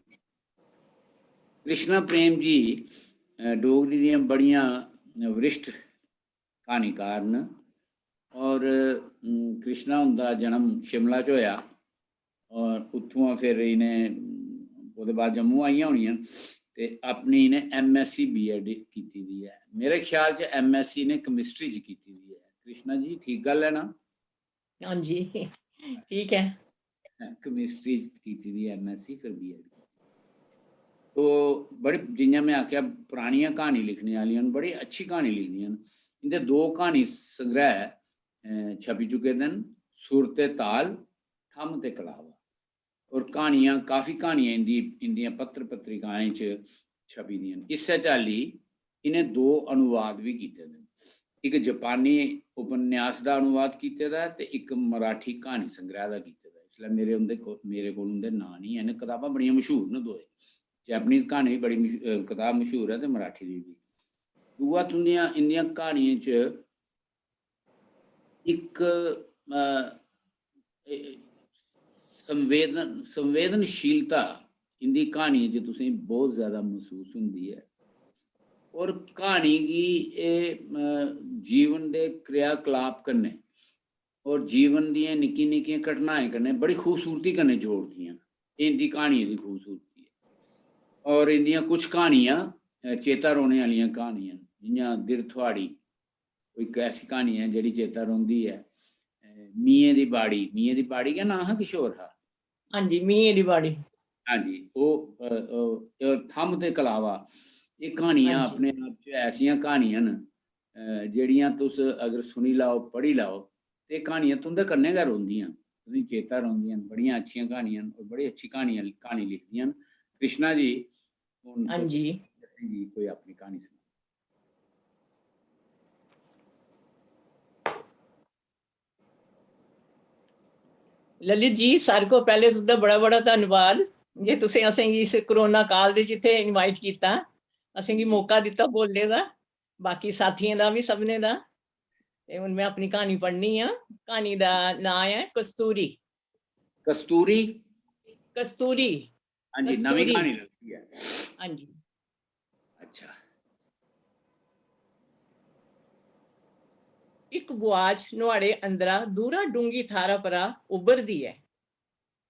कृष्णा प्रेम जी, अ, डोगरी दियां बड़ियां वरिष्ठ क्हानीकार न और, अम, कृष्णा हुंदा जन्म शिमला च होया और उत्थुआं फिर इ'नें, ओह्दे बाद जम्मू आइयां होनियां ते अपनी इ'नें M.Sc B.Ed कीती दी ऐ। मेरे ख्याल च M.Sc इ'नें chemistry च कीती दी ऐ। कृष्णा जी, ठीक गल्ल ऐ ना? हां जी, ठीक ऐ। Chemistry च कीती दी M.Sc, फिर B.Ed। तो बड़ी, जि'यां में आखेआ, परानियां क्हानी लिखने आह्लियां न, बड़ी अच्छी क्हानी लिखदियां न। इं'दे दो क्हानी संग्रह, अ, छपी चुके दे न, सुर ते ताल, थम्म ते कलावा। और क्हानियां, काफी क्हानियां इं'दी, इं'दियां पत्र पत्रिकाएं च छपी दियां न। इस्सै चाल्ली इ'नें दो अनुवाद बी कीते दे न। इक जापानी उपन्यास दा अनुवाद कीते दा ऐ ते इक मराठी क्हानी संग्रह दा कीते दा ऐ। इसलै मेरे उं'दे को-, मेरे कोल उं'दे नांऽ निं हैन। कताबां बड़ियां मशहूर न दोए। Japanese क्हानी बी बड़ी मश-, अ, कताब मशहूर ऐ ते मराठी दी बी। दूआ, तुं'दियां, इं'दियां क्हानियें च इक, अ, ए-, संवेदन-, संवेदनशीलता इं'दी क्हानियें च तुसेंगी बहुत ज्यादा मसूस होंदी ऐ। और क्हानी गी एह्, अ, जीवन दे क्रियाकलाप कन्नै और जीवन दियें निक्की निक्कियें घटनाएं कन्नै बड़ी खूबसूरती कन्नै जोड़दियां न। एह् इं'दी क्हानियें दी खूबसूरती ऐ। और इं'दियां कुछ क्हानियां, अ, चेता रौह्ने आह्लियां क्हानियां न, जि'यां दिर थुआड़ी, कोई इक ऐसी क्हानी ऐ जेह्ड़ी चेता रौंह्दी ऐ। अ, मियें दी बाड़ी, मियें दी बाड़ी गै नांऽ हा, किश होर हा? हां जी, मियें दी बाड़ी। हां जी, ओह्, अ, अ, अ, थम्म ते कलावा, एह् क्हानियां हां जी। अपने आप च ऐसियां क्हानियां न, अ, जेह्ड़ियां तुस अगर सुनी लैओ, पढ़ी लैओ, ते एह् क्हानियां तुं'दे कन्नै गै रौंह्दियां न, तुसेंगी चेता रौंह्दियां न। बड़ियां अच्छियां क्हानियां न और बड़ी अच्छी क्हानियां, क्हानी लिखदियां न। कृष्णा जी, हून हां तुस जी। असेंगी कोई अपनी क्हानी सनाओ। ललित जी, सारे को पैह्ले तुं'दा बड़ा बड़ा धन्नवाद जे तुसें असेंगी इस कोरोना काल दे च इत्थै invite कीता, असेंगी मौका दित्ता बोलने दा। बाकी साथियें दा बी, सभनें दा। ते हून में अपनी क्हानी पढ़नी आं। क्हानी दा नांऽ ऐ कस्तूरी। कस्तूरी? कस्तूरी। हां जी, नमीं कस्तूरी। क्हानी लगदी ऐ। हां जी। अच्छा। इक बुआज नुहाड़े अंदरा दूरा डूंगी थाह्रा परा उब्भरदी ऐ।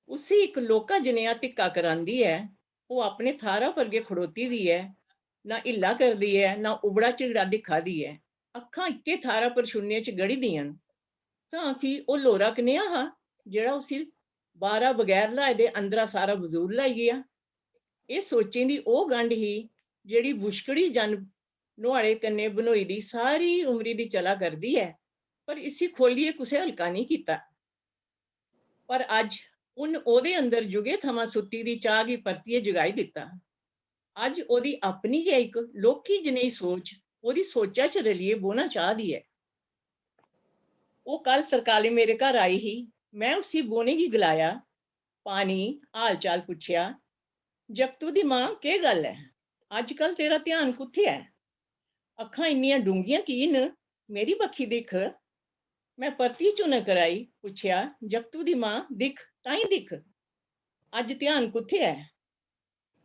उसी इक लौह्का जनेहा धिक्का करांदी ऐ। ओह् अपने थाह्रा पर गै खड़ोती दी ऐ, ना हिल्ला करदी ऐ, ना उबड़ा झिगड़ा दिक्खा दी ऐ। अक्खां इक्के थाह्रा पर छुड़ने च गड़ी दियां न। तां फ्ही ओह् लौरा कनेहा हा जेह्ड़ा उसी बाह्रा बगैर ल्हाए दे अंदरा सारा वजूद ल्हाई गेआ। एह् सोचें दी ओह् गंढ ही जेह्ड़ी बुछकड़ी जन नुहाड़े कन्नै बनोई दी सारी उमरी दी चला करदी ऐ, पर इसी खोह्लियै कुसै हल्का नेईं कीता। पर अज्ज उन ओह्दे अंदर जुगे थमां सुत्ती दी चाह् गी परतियै जगाई दित्ता। अज्ज ओह्दी अपनी गै इक लौह्की जनेही सोच ओह्दी सोचा च रलियै बौह्ना चाह् दी ऐ। ओह् कल तरकालें मेरे घर आई ही। में उसी बौह्ने गी गलाया, पानी, हाल-चाल पुच्छेआ। "जगतू दी मां, केह् गल्ल ऐ? अज्जकल तेरा ध्यान कुत्थै ऐ? अक्खां इन्नियां डूंह्गियां की न? मेरी बक्खी दिक्ख।" में परतियै झुनक कराई, पुच्छेआ, "जगतू दी मां, दिक्ख, ताईं दिक्ख। अज्ज ध्यान कुत्थै ऐ?"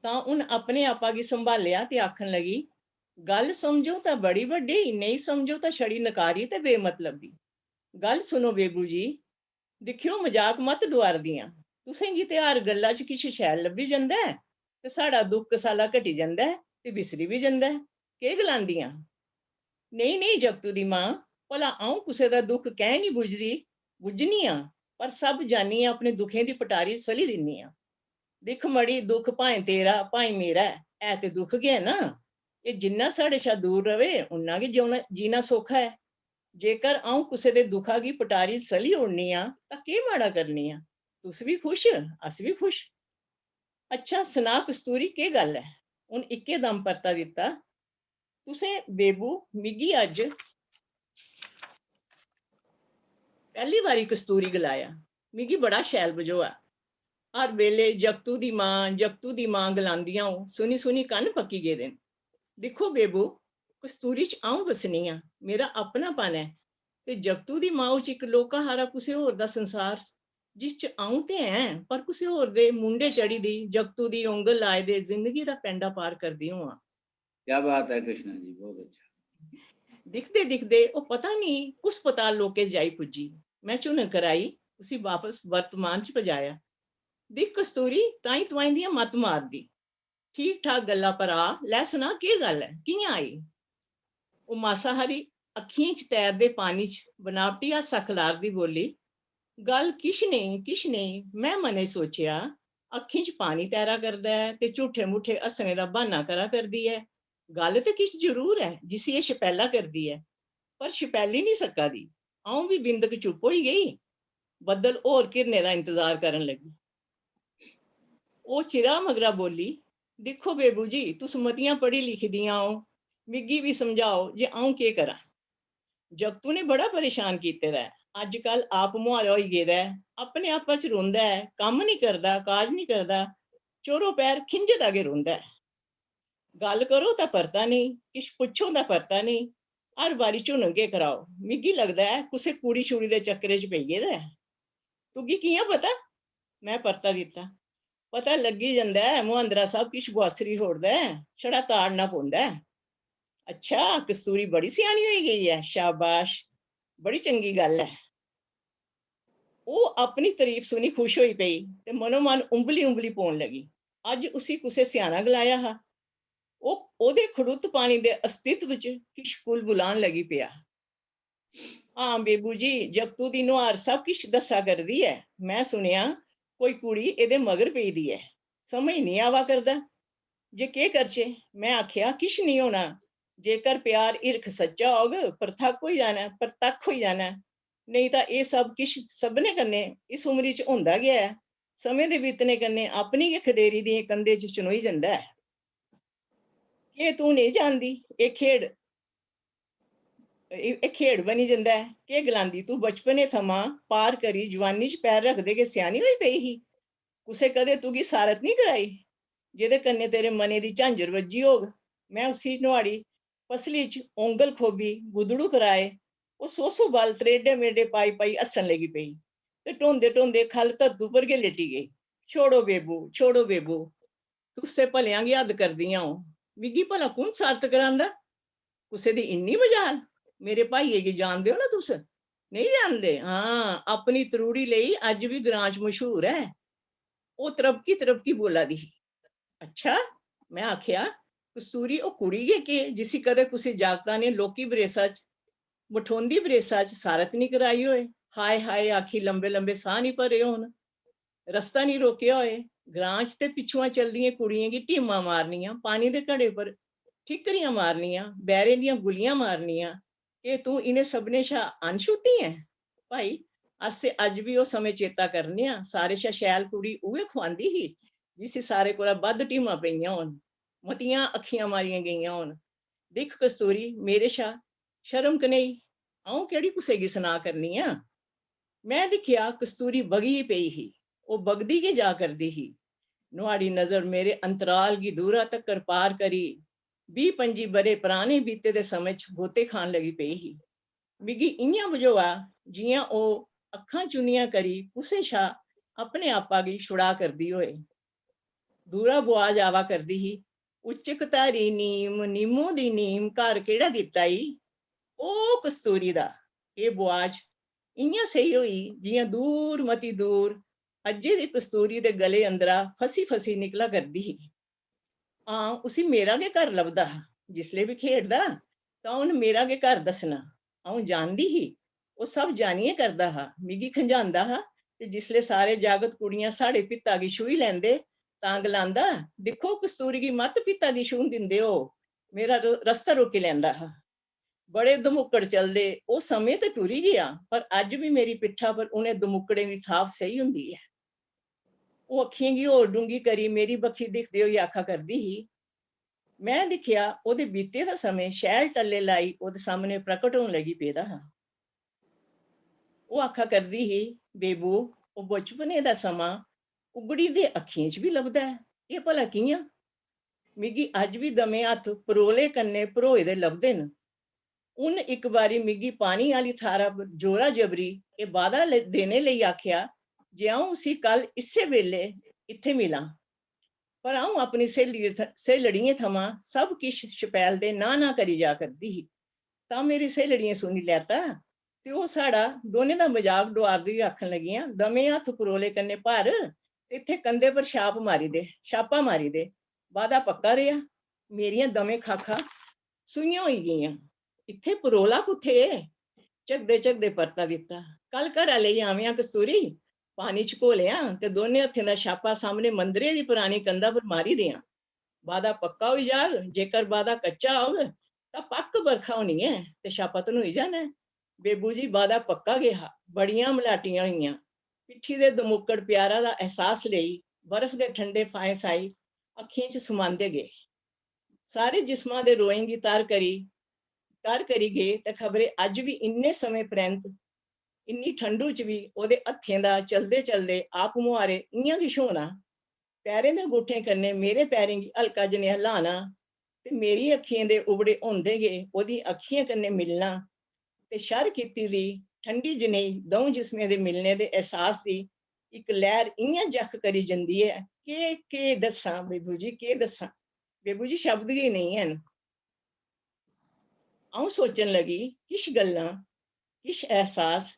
तां उन अपने आपा गी संभालेआ ते आखन लगी, "गल्ल समझो तां बड़ी बड्डी, नेईं समझो तां छड़ी नकारी ते बेमतलब दी। गल्ल सुनो बेबू जी, दिक्खेओ, मजाक मत डुआरदियां। तुसें गी ते हर गल्ला च किश शैल लब्भी जंदा ऐ ते साढ़ा दुख कसाला घटी जंदा ऐ ते बिसरी बी जंदा ऐ। केह् गलांदियां?" "नेईं, नेईं जगतू दी मां, भला अ'ऊं कुसै दा दुख कैंह् निं बुझदी? बुझनी आं, पर सब जानियै अपने दुखें दी पटारी स'ली दिन्नी आं। दिक्ख मड़ी, दुख भाएं तेरा, भाएं मेरा ऐ, है ते दुख गै ऐ ना। एह् जिन्ना साढ़े शा दूर र'वै, उन्ना गै जीना, जीना सौखा ऐ। जेकर अ'ऊं कुसै दे दुखा गी पटारी स'ली ओड़नी आं, तां केह् माड़ा करनी आं? तुस बी खुश, अस बी खुश। अच्छा, सना कस्तूरी, केह् गल्ल ऐ?" उन इक्के दम परता दित्ता, "तुसें बेबू मिगी अज्ज पैह्ली बारी कस्तूरी गलाया। मिगी बड़ा शैल बझोआ। हर बेल्लै जगतू दी मां, जगतू दी मां गलांदियां ओह्, सुनी सुनी कन्न पक्की गेदे न। दिक्खो बेबू, कस्तूरी च अ'ऊं बसनी आं, मेरा अपनापन ऐ, ते जगतू दी माऊ च इक लौह्का हारा कुसै होर दा संसार, जिस च अ'ऊं ते ऐं, पर कुसै होर दे मुंढे चढ़ी दी, जगतू दी औंगल लाए दे जिंदगी दा पैंडा पार करदी होआं।" क्या बात है कृष्णा जी, बहुत अच्छा। दिखदे दिखदे ओह् पता नेईं कुस पताल लोके जाई पुज्जी। में झुनक कराई, उसी बापस वर्तमान च पजाया। "दिख कस्तूरी, ताईं तुआईं दियां मत मारदी। ठीक ठाक गल्ला पर आ, लै सना, केह् गल्ल ऐ, कि'यां आई?" ओह् मासा हारी अक्खियें च तैरदे पानी च बनावटी हासा खलारदी बोली, "गल्ल किश नेईं, किश नेईं, में मनै च सोचेआ, अक्खीं च पानी तैरा करदा ऐ ते झूठे-मूठे हस्सने दा ब्हान्ना करा करदी ऐ। गल्ल ते किश जरूर ऐ, जिसी एह् छपैला करदी ऐ, पर छपैली निं सक्का दी।" अ'ऊं बी बिंदक चुप्प होई गेई। बद्दल होर घिरने दा इंतजार करन लगी। ओह् चिरा मगरा बोली, "दिक्खो बेबू जी, तुस मतियां पढ़ी लिखी दियां ओ, मिगी बी समझाओ जे अ'ऊं केह् करां? जगतू ने बड़ा परेशान कीते दा ऐ। अज्जकल आप मुहारा होई गेदा ऐ, अपने आपा च रौंह्दा ऐ, कम्म निं करदा, काज निं करदा, चौरो पैर खिंझे दा गै रौंह्दा ऐ। गल्ल करो तां परता नेईं, किश पुच्छो तां परता नेईं, हर बारी झुनक गै कराओ। मिगी लगदा ऐ कुसै कुड़ी-छुड़ी दे चक्करै च पेई गेदा ऐ।" "तुगी कि'यां पता?" में परता दित्ता। "पता लग्गी जंदा ऐ, मुहांदरा सब किश बुआसरी छोड़दा ऐ, छड़ा ताड़ना पौंदा ऐ।" "अच्छा, कस्तूरी बड़ी स्यानी होई गेई ऐ, शाबाश, बड़ी चंगी गल्ल ऐ।" ओह् अपनी तरीफ सुनी खुश होई पेई ते मनोमन उंबली-उंबली पौन लगी। अज्ज उसी कुसै स्याना गलाया हा। ओह्, ओह्दे खड़ुत्त पानी दे अस्तित्व च किश कुलबुलान लगी पेआ। "हां बेबू जी, जगतू दी नुहार सब किश दस्सा करदी ऐ। में सुनेआ कोई कुड़ी एह्दे मगर पेई दी ऐ। समझ निं आवा करदा जे केह् करचै।" में आखेआ, "किश निं होना। जेकर प्यार हिरख सच्चा होग, परतक्ख होई जाना ऐ, परतक्ख होई जाना ऐ। नेईं तां एह् सब किश सभनें कन्नै इस उमरी च होंदा गै ऐ। समें दे बीतने कन्नै अपनी गै खडेरी दियें कंधें च चनोई जंदा ऐ। केह् तूं नेईं जानदी? एह् खेढ, एह्, एह् खेढ बनी जंदा ऐ। केह् गलांदी? तूं बचपने थमां पार करी जुआनी च पैर रखदे गै स्यानी होई पेई ही। कुसै कदें तुगी सारत निं कराई, जेह्दे कन्नै तेरे मनै दी झांजर बज्जी होग?" में उसी नुहाड़ी पसली च औंगल खोभी, गुदड़ू कराए। ओह् सौ सौ बल त्रेडे-मेडे पाई-पाई हस्सन लगी पेई ते ढोंदे-ढोंदे ख'ल्ल धरतू पर गै लेटी गेई। "छोड़ो बेबू, छोड़ो बेबू, तुस ते भलेआं गै हद्द करदियां ओ। मिगी भला कु'न सारत करांदा? कुसै दी इन्नी मजाल? मेरे भाइये गी जानदे ओ ना तुस? नेईं जानदे? हां, अपनी त्रुड़ी लेई अज्ज बी ग्रां च मशहूर ऐ।" ओह् त्रपकी-त्रपकी बोला दी ही। "अच्छा," में आखेआ, "कस्तूरी ओह् कुड़ी गै केह् जिसी कदें कुसै जागता ने लौह्की बरेसा च, मठोंदी बरेसा च सारत निं कराई होऐ? हाय हाय आखी लम्बे लम्बे साह् निं भरे होन?" रस्ता निं रोकेआ होए, ग्रां च ते पिच्छुआं चलदियें कुड़ियें गी ढीमां मारनियां, पानी दे घड़े पर ठिक्करियां मारनियां, बैरें दियां गुल्लियां मारनियां, केह् तूं इ'नें सभनें शा अनछूती ऐं? भाई, अस ते अज्ज बी ओह् समें चेता करने आं। सारे शा शैल कुड़ी उ'ऐ खुआंदी ही, जिसी सारे कोला बद्ध ढीमां पेइयां होन, मतियां अक्खियां मारियां गेइयां होन। दिक्ख कस्तूरी, मेरे शा शर्म कनेही, अ'ऊं केह्ड़ी कुसै गी सनाऽ करनी आं? में दिक्खेआ, कस्तूरी बगी पेई ही। ओह् बगदी गै जा करदी ही। नुहाड़ी नजर मेरे अंतराल गी दूरा तक्कर पार करी बीह् पंजी ब'रे पराने बीते दे समें च गोते खान लगी पेई ही। मिगी इ'यां बझोआ जि'यां ओह् अक्खां चुन्नियां करी कुसै शा अपने आपा गी छुड़ा करदी होए। दूरा बुआज आवा करदी ही, "उच्चक धारी नीम, नीमो दी नीम, घर केह्ड़ा दित्ता ई?" "ओ कस्तूरी दा।" एह् बुआज इ'यां सेही होई जि'यां दूर, मती दूर, अज्जै दी कस्तूरी दे गले अंदरा फसी-फसी निकला करदी ही। हां, उसी मेरा गै घर लभदा हा। जिसलै बी खेढदा, तां उन्न मेरा गै घर दस्सना। अ'ऊं जानदी ही, ओह् सब जानियै करदा हा। मिगी खंझांदा हा ते जिसलै सारे जागत कुड़ियां साढ़े भित्ता गी छूही लैंदे, तां गलांदा, "दिक्खो, कस्तूरी गी मत भित्ता गी छूहन दिंदे ओ।" मेरा र-, रस्ता रोकी लैंदा हा। बड़े धमुक्कड़ चलदे, ओह् समें ते टुरी गेआ, पर अज्ज बी मेरी पिट्ठा पर उ'नें धमुक्कड़ें दी थाप सेही होंदी ऐ। ओह् अक्खियें गी होर डूंह्गी करी मेरी बक्खी दिखदे होई आखा करदी ही। में दिक्खेआ, ओह्दे बीते दा समें शैल टल्ले लाई ओह्दे सामनै प्रकट होन लगी पेदा हा। ओह् आखा करदी ही, "बेबू, ओह् बचपने दा समां उगड़ी दे अक्खियें च बी लभदा ऐ। एह् भला कि'यां?" मिगी अज्ज बी दमें हत्थ परोले कन्नै भरोए दे लभदे न। उन्न इक बारी मिगी पानी आह्ली थाह्रा पर जोरा जबरी एह् बादा ले-, देने लेई आखेआ जे अ'ऊं उसी कल इस्सै बेल्लै इत्थै मिलां। पर अ'ऊं अपनी स्हेली थ-, स्हेलड़ियें थमां सब किश छपैलदे नां-नां करी जा करदी ही। तां मेरी स्हेलड़ियें सुनी लैता ते ओह् साढ़ा दोनें दा मजाक डुआरदी होई आखन लगियां, "दमें हत्थ परोले कन्नै भर ते इत्थै कंधे पर छाप मारी दे, छापा मारी दे। बादा पक्का रेहा।" मेरियां दमें खाखां सूइयां होई गेइयां। "इत्थै परोला कुत्थै?" झकदे-झकदे परता दित्ता, "कल घरा लेई आवेआं कस्तूरी, पानी च घोलेआं ते दोनें हत्थें दा छापा सामनै मंदरै दी परानी कंधा पर मारी देआं। बादा पक्का होई जाग, जेकर बादा कच्चा होग, तां पक्क बरखा होनी ऐ ते छापा धनोई जाना ऐ।" बेबू जी, बादा पक्का गै हा। बड़ियां मलाटियां होइयां। पिट्ठी दे दमुक्कड़ प्यारा दा एहसास लेई, बर्फ दे ठंडे फाहें साई अक्खियें च समांदे गे। सारे जिस्मा दे रोएं गी तर करी, तर करी गे ते खबरै अज्ज बी इन्ने समें परैंत, इन्नी ठंडू च बी ओह्दे हत्थें दा चलदे-चलदे आप मुहारे इ'यां किश होना। पैरें दे गुट्ठें कन्नै मेरे पैरें गी हल्का जनेहा ल्हाना ते मेरी अक्खियें दे उबड़े होंदे गै ओह्दी अक्खियें कन्नै मिलना ते शर कीती दी ठंडी जनेही द'ऊं जिस्में दे मिलने दे एहसास दी इक लैह्र इ'यां जख करी जंदी ऐ, केह्, केह् दस्सां बेबू जी, केह् दस्सां? बेबू जी शब्द गै नेईं हैन। अ'ऊं सोचन लगी, किश गल्लां, किश एहसास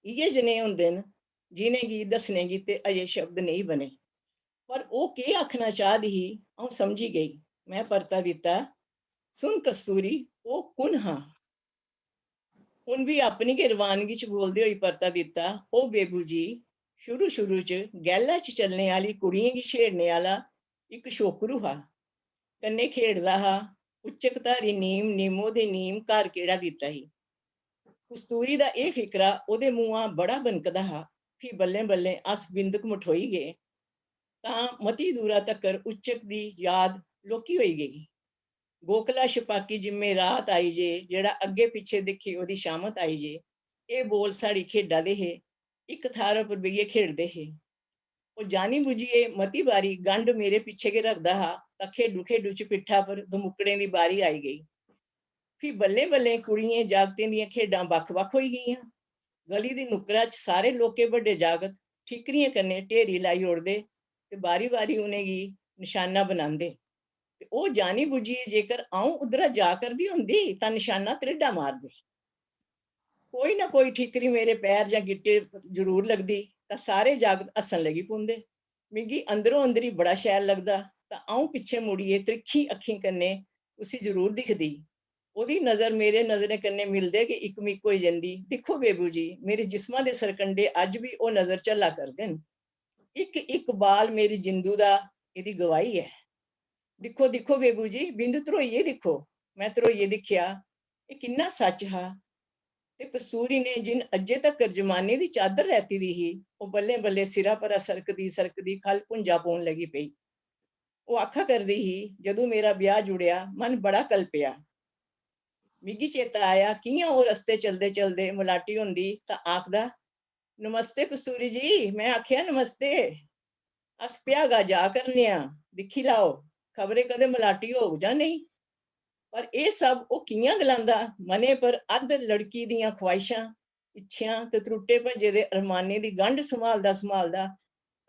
इ'यै जनेह् होंदे न, जि'नेंगी दस्सने गितै अजें शब्द नेईं बने। पर ओह् केह् आखना चाह् दी ही, अ'ऊं समझी गेई। में परता दित्ता, "सुन कस्तूरी, ओह् कु'न हा?" उन बी अपनी गै रवानगी च बोलदे होई परता दित्ता, "ओ बेबू जी, शुरू-शुरू च गैह्ला च चलने आह्ली कुड़ियें गी छेड़ने आह्ला इक छोकरू हा। कन्नै खेढदा हा, उच्चक धारी नीम, नीमो दे नीम, घर केह्ड़ा दित्ता ही।" कस्तूरी दा एह् फिकरा ओह्दे मुंहा बड़ा बनकदा हा। फ्ही बल्लें-बल्लें अस बिंदक मठोई गे, तां मती दूरा तक्कर उच्चक दी याद लौह्की होई गेई। गोकला छपाकी जिम्मे रात आई जे, जेह्ड़ा अग्गें पिच्छें दिक्खी ओह्दी शामत आई जे। एह् बोल साढ़ी खेढा दे हे, इक थाह्रा पर बेहियै खेढदे हे। ओह् जानी बुज्झियै मती बारी गंढ मेरे पिच्छें गै रखदा हा, तां खेढू-खेढू च पिट्ठा पर दमुक्कड़ें दी बारी आई गेई। फ्ही बल्लें-बल्लें कुड़ियें जागतें दियां खेढां बक्ख-बक्ख होई गेइयां। गली दी नुक्करा च सारे लौह्के-बड्डे जागत ठीकरियें कन्नै ढेरी लाई ओड़दे ते बारी-बारी उ'नेंगी नशाना बनांदे। ते ओह् जानी बुज्झियै जेकर अ'ऊं उद्धरा जा करदी होंदी, तां नशाना त्रेढा मारदे। कोई ना कोई ठीकरी मेरे पैर जां गिट्टे पर जरूर लगदी, तां सारे जागत हस्सन लगी पौंदे। मिगी अंदरो-अंदरी बड़ा शैल लगदा, तां अ'ऊं पिच्छें मुड़ियै त्रिक्खी अक्खीं कन्नै उसी जरूर दिखदी। ओह्दी नजर मेरे नजरें कन्नै मिलदे गै इक-मिक होई जंदी। दिक्खो बेबू जी, मेरे जिस्मा दे सरकंडे अज्ज बी ओह् नजर झल्ला करदे न। इक इक बाल मेरी जिंदू दा एह्दी गवाही ऐ। दिक्खो, दिक्खो बेबू जी, बिंद ध्रोइयै दिक्खो। में ध्रोइयै दिक्खेआ, एह् किन्ना सच्च हा। ते कस्तूरी ने जिन अज्जै तकर जमाने दी चादर लैती दी ही, ओह् बल्लें-बल्लें सिरा परा सरकदी-सरकदी ख'ल्ल भुंजा पौन लगी पेई। ओह् आखा करदी ही, "जदूं मेरा ब्याह् जुड़ेआ, मन बड़ा कलपेआ।" मिगी चेता आया, कि'यां ओह् रस्ते चलदे-चलदे मलाटी होंदी तां आखदा, "नमस्ते कस्तूरी जी।" में आखेआ, "नमस्ते। अस भ्यागा जा करने आं, दिक्खी लैओ, खबरै कदें मलाटी होग जां नेईं।" पर एह् सब ओह् कि'यां गलांदा? मनै पर अद्ध लड़की दियां ख्वाहिशां, इच्छेआं ते त्रुट्टे भज्जे दे अरमानें दी गंढ सम्हालदा-सम्हालदा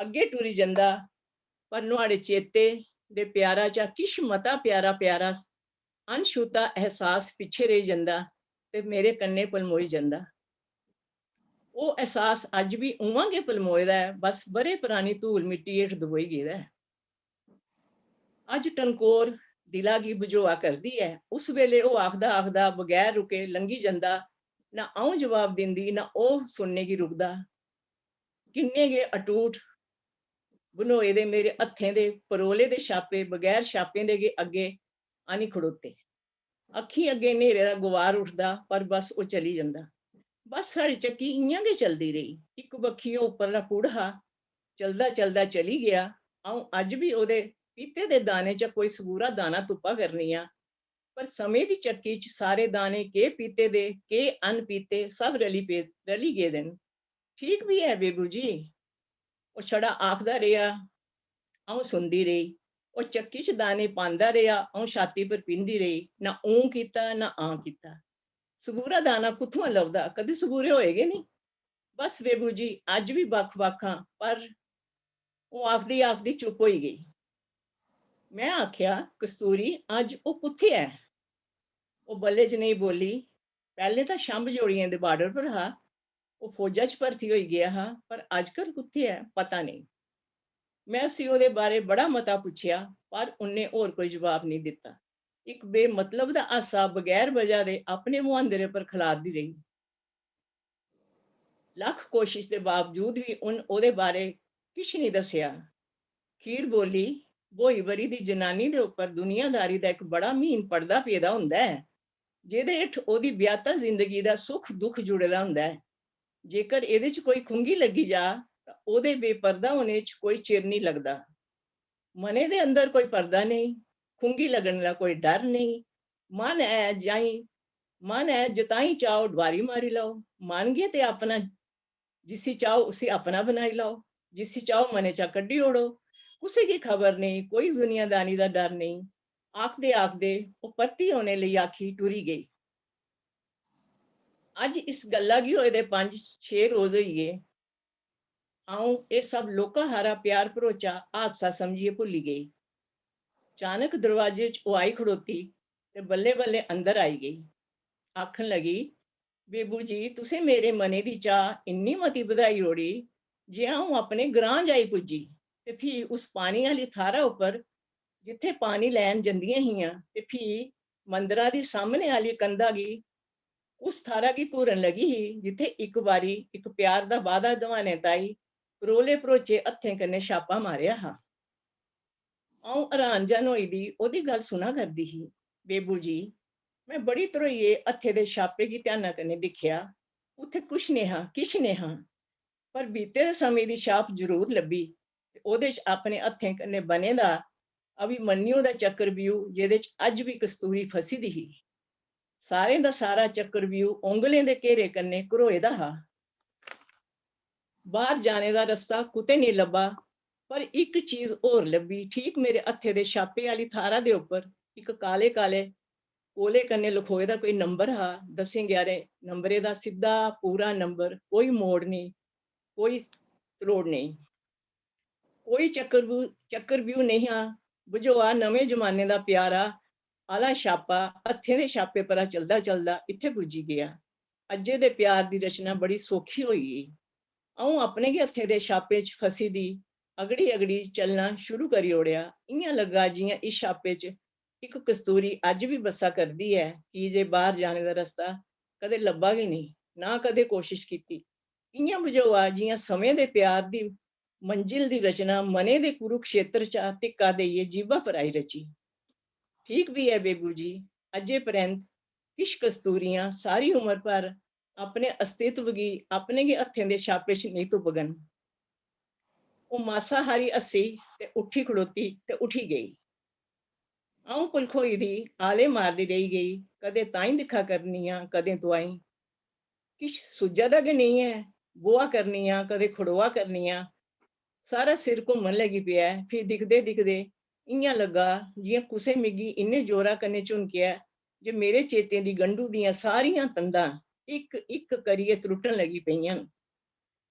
अग्गें टुरी जंदा, पर नुहाड़े चेते दे प्यारा चा किश मता प्यारा-प्यारा अनछूह्ता एहसास पिच्छें रेही जंदा ते मेरे कन्नै पलमोई जंदा। ओह् एहसास अज्ज बी उ'आं गै पलमोए दा ऐ, बस ब'रे परानी धूल मिट्टी हेठ दबोई गेदा ऐ। अज्ज टनकोर दिला गी बझोआ करदी ऐ। उस बेले ओह् आखदा-आखदा बगैर रुके लंघी जंदा, ना अ'ऊं जवाब दिंदी, ना ओह् सुनने गी रुकदा। किन्ने गै अटूट बनोए दे मेरे हत्थें दे परोले दे छापे बगैर छापें दे गै अग्गें आनी खड़ोते। अक्खीं अग्गें न्हेरे दा गुबार उठदा, पर बस ओह् चली जंदा। बस साढ़ी चक्की इ'यां गै चलदी रेही। इक बक्खी ओह् उप्परला पुड़ हा, चलदा-चलदा चली गेआ। अ'ऊं अज्ज बी ओह्दे पीह्ते दे दाने चा कोई सबूरा दाना तुप्पा करनी आं, पर समें दी चक्की च सारे दाने, केह् पीह्ते दे, केह् अनपीह्ते, सब रली पे-, रली गेदे न। ठीक बी ऐ बेबू जी। ओह् छड़ा आखदा रेहा, अ'ऊं सुनदी रेही। ओह् चक्की च दाने पांदा रेहा, अ'ऊं छाती पर पींदी रेही। ना ऊं कीता, ना आं कीता। सबूरा दाना कुत्थुआं लभदा? कदें सबूरे होए गै निं। बस बेबू जी, अज्ज बी बक्ख-बक्ख आं, पर ओह् आखदी-आखदी चुप होई गेई। में आखेआ, "कस्तूरी, अज्ज ओह् कुत्थै ऐ?" ओह् बल्ले जनेही बोल्ली, "पैह्लें तां छंभ जोड़ियें दे बार्डर पर हा, ओह् फौजा च भर्थी होई गेआ हा, पर अजकल कुत्थै ऐ, पता नेईं।" में उसी ओह्दे बारै बड़ा मता पुच्छेआ, पर उन्नै होर कोई जवाब नेईं दित्ता। इक बेमतलब दा हासा बगैर वजह दे अपने मुहांदरे पर खलारदी रेही। लक्ख कोशिश दे बावजूद बी उन ओह्दे बारै किश नेईं दस्सेआ। खीर बोली, "ब्होई बरी दी जनानी दे उप्पर दुनियादारी दा इक बड़ा म्हीन पड़दा पेदा होंदा ऐ, जेह्दे हेठ ओह्दी ब्याह्ता जिंदगी दा सुख-दुख जुड़े दा होंदा ऐ। जेकर एह्दे च कोई खुंगी लग्गी जा, तां ओह्दे बेपर्दा होने च कोई चिर नेईं लगदा। मनै दे अंदर कोई पर्दा नेईं, खुंगी लग्गने दा कोई डर नेईं। मन ऐ जाई, मन ऐ जताई चाहो डुआरी मारी लैओ। मन गै ते अपना, जिसी चाहो उसी अपना बनाई लैओ, जिसी चाहो मनै चा कड्ढी ओड़ो। कुसै गी खबर नेईं, कोई दुनियादारी दा डर नेईं।" आखदे-आखदे ओह् परतियै औने लेई आखी टुरी गेई। अज्ज इस गल्ला गी होए दे पंज छे रोज होई गे। अ'ऊं एह् सब लौह्का हारा प्यार भरोचा हादसा समझियै भुल्ली गेई। अचानक दरोआजे च ओह् आई खड़ोती ते बल्लें-बल्लें अंदर आई गेई। आखन लगी, "बेबू जी, तुसें मेरे मनै दी चाह् इन्नी मती बधाई ओड़ी जे अ'ऊं अपने ग्रां जाई पुज्जी ते फ्ही उस पानी आह्ली थाह्रा उप्पर, जित्थै पानी लैन जंदियां हियां, ते फ्ही मंदरा दी सामने आह्ली कंधा गी उस थाह्रा गी घूरन लगी ही, जित्थै इक बारी इक प्यार दा वादा दवाने ताई परोले भरोचे हत्थें कन्नै छापा मारेआ हा।" अ'ऊं हैरान जन होई दी ओह्दी गल्ल सुना करदी ही। "बेबू जी, में बड़ी ध्रोइयै हत्थे दे छापे गी ध्याना कन्नै दिक्खेआ। उत्थै कुछ नेहा, किश नेहा, पर बीते दे समें दी छाप जरूर लब्भी। ते ओह्दे च अपने हत्थें कन्नै बने दा अभिमन्यु दा चक्रव्यूह, जेह्दे च अज्ज बी कस्तूरी फसी दी ही। सारें दा सारा चक्रव्यूह औंगलें दे घेरे कन्नै घरोए दा हा। बाह्र जाने दा रस्ता कुतै नेईं लब्भा, पर इक चीज होर लब्भी। ठीक मेरे हत्थे दे छापे आह्ली थाह्रा दे उप्पर इक काले-काले कोले कन्नै लखोए दा कोई नंबर हा। दसें ग्यारें नंबरें दा सिद्धा पूरा नंबर, कोई मोड़ नेईं, कोई त्रोड़ नेईं, कोई चक्कर बू-, चक्कर व्यू नेईं हा। बझोआ नमें जमाने दा प्यारा आह्ला छापा हत्थें दे छापे परा चलदा-चलदा इत्थै पुज्जी गेआ। अज्जै दे प्यार दी रचना बड़ी सौखी होई गेई। अ'ऊं अपने गै हत्थें दे छापे च फसी दी अगड़ी-अगड़ी चलना शुरू करी ओड़ेआ। इ'यां लग्गा जि'यां इस छापे च इक कस्तूरी अज्ज बी बस्सा करदी ऐ, की जे बाह्र जाने दा रस्ता कदें लब्भा गै नेईं, ना कदें कोशश कीती। इ'यां बझोआ जि'यां समें दे प्यार दी मंजिल दी रचना मनै दे कुरुक्षेत्र चा धिक्का देइयै जीभा पर आई रची। ठीक बी ऐ बेबू जी, अज्जै परैंत किश कस्तूरियां सारी उमर भर अपने अस्तित्व गी अपने गै हत्थें दे छापे च नेईं तुपगन। ओह् मासा हारी हस्सी ते उट्ठी खड़ोती ते उठी गेई। अ'ऊं भलखोई दी आले मारदी रेही गेई, कदें ताईं दिक्खा करनी आं, कदें तुआईं। किश सुज्झा दा गै नेईं ऐ, बोहा करनी आं, कदें खड़ोआ करनी आं। सारा सिर घुम्मन लगी पेआ ऐ। फ्ही दिखदे-दिखदे इ'यां लग्गा जि'यां कुसै मिगी इन्ने जोरा कन्नै झुनकेआ ऐ जे मेरे चेतें दी गंढू दियां सारियां तंदां इक-इक करियै त्रुट्टन लगी पेइयां न।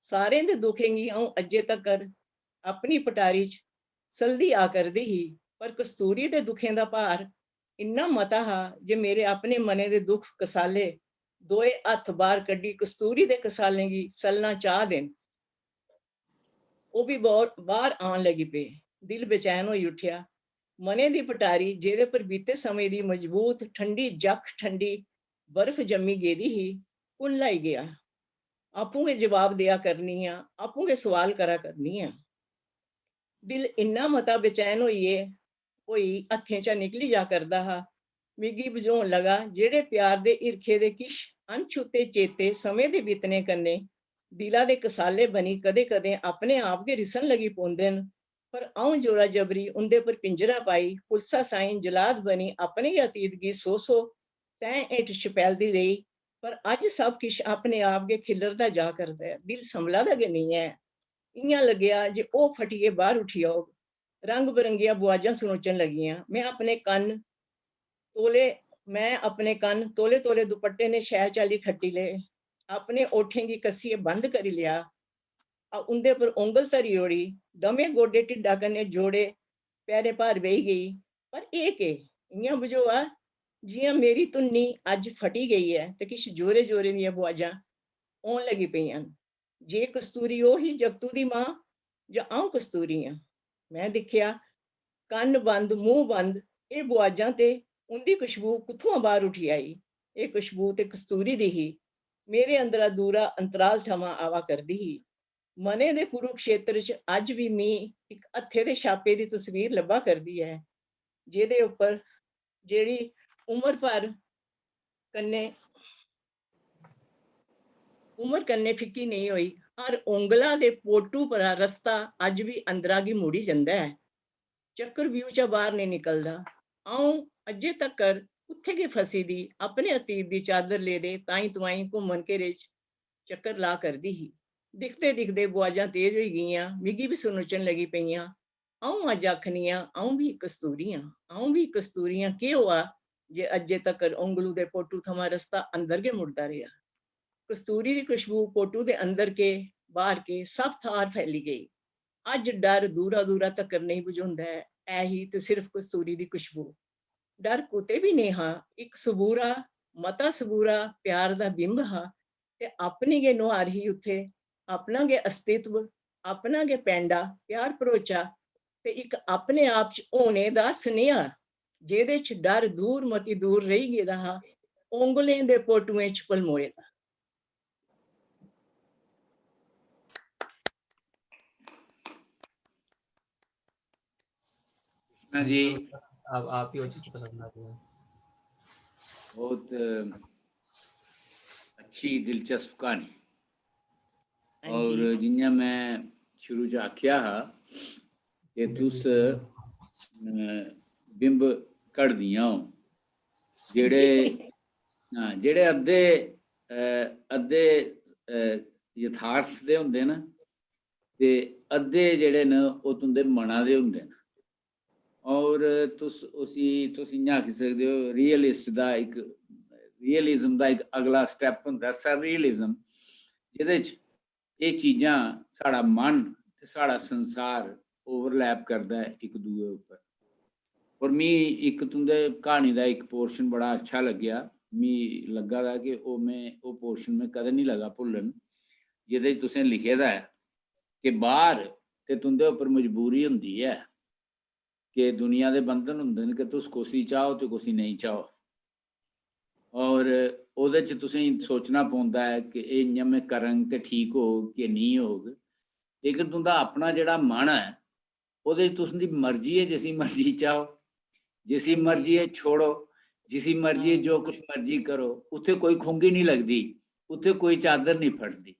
सारें दे दुखें गी अ'ऊं अज्जै तकर अपनी पटारी च सलदी आ करदी ही, पर कस्तूरी दे दुखें दा भार इन्ना मता हा जे मेरे अपने मनै दे दुख कसाले दोए हत्थ बाह्र कड्ढी कस्तूरी दे कसालें गी सलना चाह् दे न। ओह् बी बाह्र, बाह्र आन लगी पे। दिल बेचैन होई उट्ठेआ। मनै दी पटारी, जेह्दे पर बीते समें दी मजबूत, ठंडी जक्ख, ठंडी बर्फ जम्मी गेदी ही, कु'न ल्हाई गेआ? आपूं गै जवाब देआ करनी आं, आपूं गै सोआल करा करनी आं। दिल इन्ना मता बेचैन होइयै, होई हत्थें चा निकली जा करदा हा। मिगी बझोन लगा, जेह्ड़े प्यार दे हिरखै दे किश अनछुते चेते समें दे बीतने कन्नै दिला दे कसाले बनी कदें-कदें अपने आप गै रिसन लगी पौंदे न, पर अ'ऊं जोरा-जबरी उं'दे पर पिंजरा पाई, पुलसा साईं जलाद बनी अपने गै अतीत गी सौ-सौ तैं हेठ छपैलदी रेही। पर अज्ज सब किश अपने आप गै खिल्लरदा जा करदा ऐ। दिल संभला दा गै नेईं ऐ। इ'यां लग्गेआ जे ओह् फटियै बाह्र उठी औग। रंग-बरंगियां बुआजां सनोचन लगियां। में अपने कन्न तौले, में अपने कन्न तौले-तौले दुपट्टे ने शैल चाल्ली खट्टी ले। अपने ओठें गी कस्सियै बंद करी लेआ। आ, उं'दे पर औंगल धरी ओड़ी। दमें गोडे ढिड्डा कन्नै जोड़े पैरें भार बेही गेई। पर एह् केह्? इ'यां बझोआ जि'यां मेरी धुन्नी अज्ज फटी गेई ऐ ते किश जोरे-जोरे दियां बुआजां औन लगी पेइयां न। जे कस्तूरी ओह् ही जगतू दी मां जां अ'ऊं कस्तूरी आं? में दिक्खेआ, कन्न बंद, मूंह बंद, एह् बुआजां ते उं'दी खुशबू कुत्थुआं बाह्र उठी आई? एह् खुशबू ते कस्तूरी दी ही। मेरे अंदरा दूरा अंतराल थमां आवा करदी ही। मनै दे कुरुक्षेत्र च अज्ज बी मी इक हत्थे दे छापे दी तस्वीर लब्भा करदी ऐ, जेह्दे उप्पर, जेह्ड़ी उमर भर कन्नै, उमर कन्नै फिक्की नेईं होई। हर औंगला दे पोटू परा रस्ता अज्ज बी अंदरा गी मुड़ी जंदा ऐ। चक्रव्यूह चा बाह्र नेईं निकलदा। अ'ऊं अज्जै तक्कर उत्थै गै फसी दी, अपने अतीत दी चादर लेदे ताईं तुआईं घुम्मन घेरे च चक्कर ला करदी ही। दिखदे-दिखदे बुआजां तेज होई गेइयां, मिगी बी सनोचन लगी पेइयां। अ'ऊं अज्ज आखनी आं, अ'ऊं बी कस्तूरी आं, अ'ऊं बी कस्तूरी आं। केह् होआ जे अज्जै तक्कर औंगलू दे पोटू थमां रस्ता अंदर गै मुड़दा रेहा? कस्तूरी दी खुशबू पोटू दे अंदर के, बाह्र के, सब थाह्र फैली गेई। अज्ज डर दूरा-दूरा तक्कर नेईं बझोंदा ऐ, ऐ ही ते सिर्फ कस्तूरी दी खुशबू। डर कुतै बी नेईं हा, इक सबूरा, मता सबूरा प्यार दा बिंब हा ते अपनी गै नुहार ही उत्थै, अपना गै अस्तित्व, अपना गै पैंडा, प्यार भरोचा ते इक अपने आप च होने दा सनेहा, जेह्दे च डर दूर मती दूर रेही गेदा हा, औंगलें दे पोटुएं च पलमोए दा। कृष्णा जी, आप, आप ही और चीज पसंद आती है। बहुत अच्छी दिलचस्प कहानी। हां और जी। जियां मैं शुरू च आख्या हा कि तुस अ, बिंब कढदियां हो जेह्ड़े, हां, जेह्ड़े अद्धे अ, अद्धे अ, यथार्थ दे होंदे न ते अद्धे जेह्ड़े न ओह् तुंदे मना दे होंदे न। और तुस उसी, तुस इ'यां आखी सकदे ओ, रियलिस्ट दा इक, रियलिज्म दा इक अगला स्टैप होंदा ऐ, सररियलिज्म, जेह्दे च एह् चीजां, साढ़ा मन ते साढ़ा संसार ओवरलैप करदा ऐ इक दूए उप्पर। और मी इक तुं'दे क्हानी दा इक पोर्शन बड़ा अच्छा लग्गेआ। मी लग्गा दा कि ओह्, में ओह् पोर्शन में कदें निं लगा भुल्लन, जेह्दे च तुसें लिखे दा ऐ कि बाह्र ते तुं'दे उप्पर मजबूरी होंदी ऐ कि दुनिया दे बंधन होंदे न कि तुस कुसी चाहो ते कुसी नेईं चाहो। और ओह्दे च तुसेंगी सोचना पौंदा ऐ कि एह् इ'यां में करङ ते ठीक होग कि नेईं होग। लेकिन तुं'दा अपना जेह्ड़ा मन ऐ, ओह्दे च तुं'दी मर्जी ऐ, जिसी मर्जी चाहो, जिसी मर्जी ऐ छोड़ो, जिसी मर्जी ऐ जो कुछ मर्जी करो, उत्थै कोई खुंगी निं लगदी, उत्थै कोई चादर निं फटदी।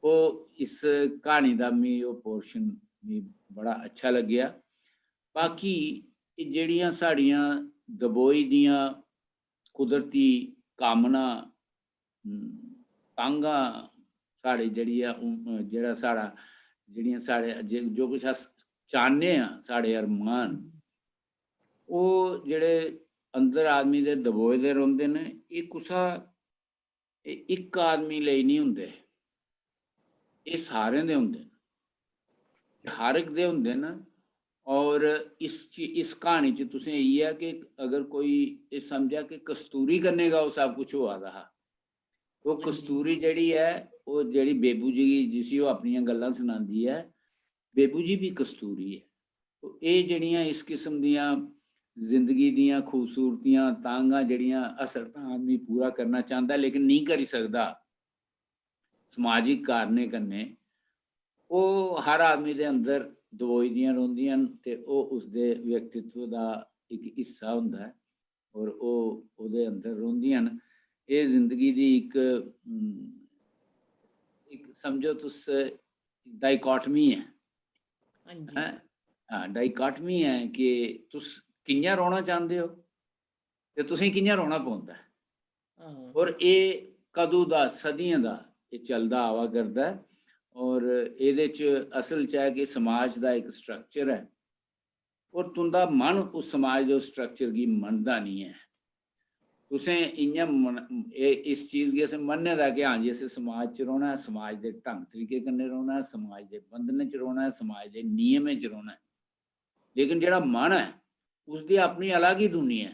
ओह् इस क्हानी दा मी ओह् पोर्शन मी बड़ा अच्छा लग्गेआ। बाकी एह् जेह्ड़ियां साढ़ियां दबोई दियां कुदरती कामना, तांघां, साढ़े जेह्ड़ी ऐ, जेह्ड़ा साढ़ा, जेह्ड़ियां साढ़े जो कुछ अस चाह्न्ने आं, साढ़े अरमान, ओह् जेह्ड़े अंदर आदमी दे दबोए दे रौंह्दे न। एह् कुसा, एह् इक आदमी लेई निं होंदे, एह् सारें दे होंदे न, हर इक दे होंदे न। और इस इस क्हानी च तुसें इ'यै कि अगर कोई एह् समझा कि कस्तूरी कन्नै गै ओह् सब कुछ होआ दा हा, ओह् कस्तूरी जेह्ड़ी ऐ, ओह् जेह्ड़ी बेबू जी गी, जिसी ओह् अपनियां गल्लां सनांदी ऐ, बेबू जी बी कस्तूरी ऐ। तो एह् जेह्ड़ियां इस किस्म दियां जिंदगी दियां खूबसूरतियां, तांघां जेह्ड़ियां हसरतां आदमी पूरा करना चांह्दा लेकिन नेईं करी सकदा समाजिक कारणें कन्नै, ओह् हर आदमी दे अंदर दबोई दियां रौंह्दियां न ते ओह् उसदे व्यक्तित्व दा इक हिस्सा होंदा ऐ। और ओह् ओह्दे अंदर रौंह्दियां न। एह् जिंदगी दी इक, इक समझो तुस, डाइकोटमी ऐ। हां, डाइकोटमी ऐ कि तुस कि'यां रौह्ना चांह्दे ओ ते तुसें कि'यां रौह्ना पौंदा ऐ। और एह् कदूं दा, सदियें दा एह् चलदा आवा करदा ऐ। और एह्दे च असल च ऐ कि समाज दा इक स्ट्रक्चर ऐ और तुं'दा मन उस समाज दे उस स्ट्रक्चर गी मनदा निं ऐ। तुसें इ'यां मन-, एह्, इस चीज गी असें मन्ने दा कि हां जी, असें समाज च रौह्ना ऐ, समाज दे ढंग तरीके कन्नै रौह्ना ऐ, समाज दे बंधनें च रौह्ना ऐ, समाज दे नियमें च रौह्ना ऐ। लेकिन जेह्ड़ा मन ऐ, उसदी अपनी अलग ही दुनिया ऐ।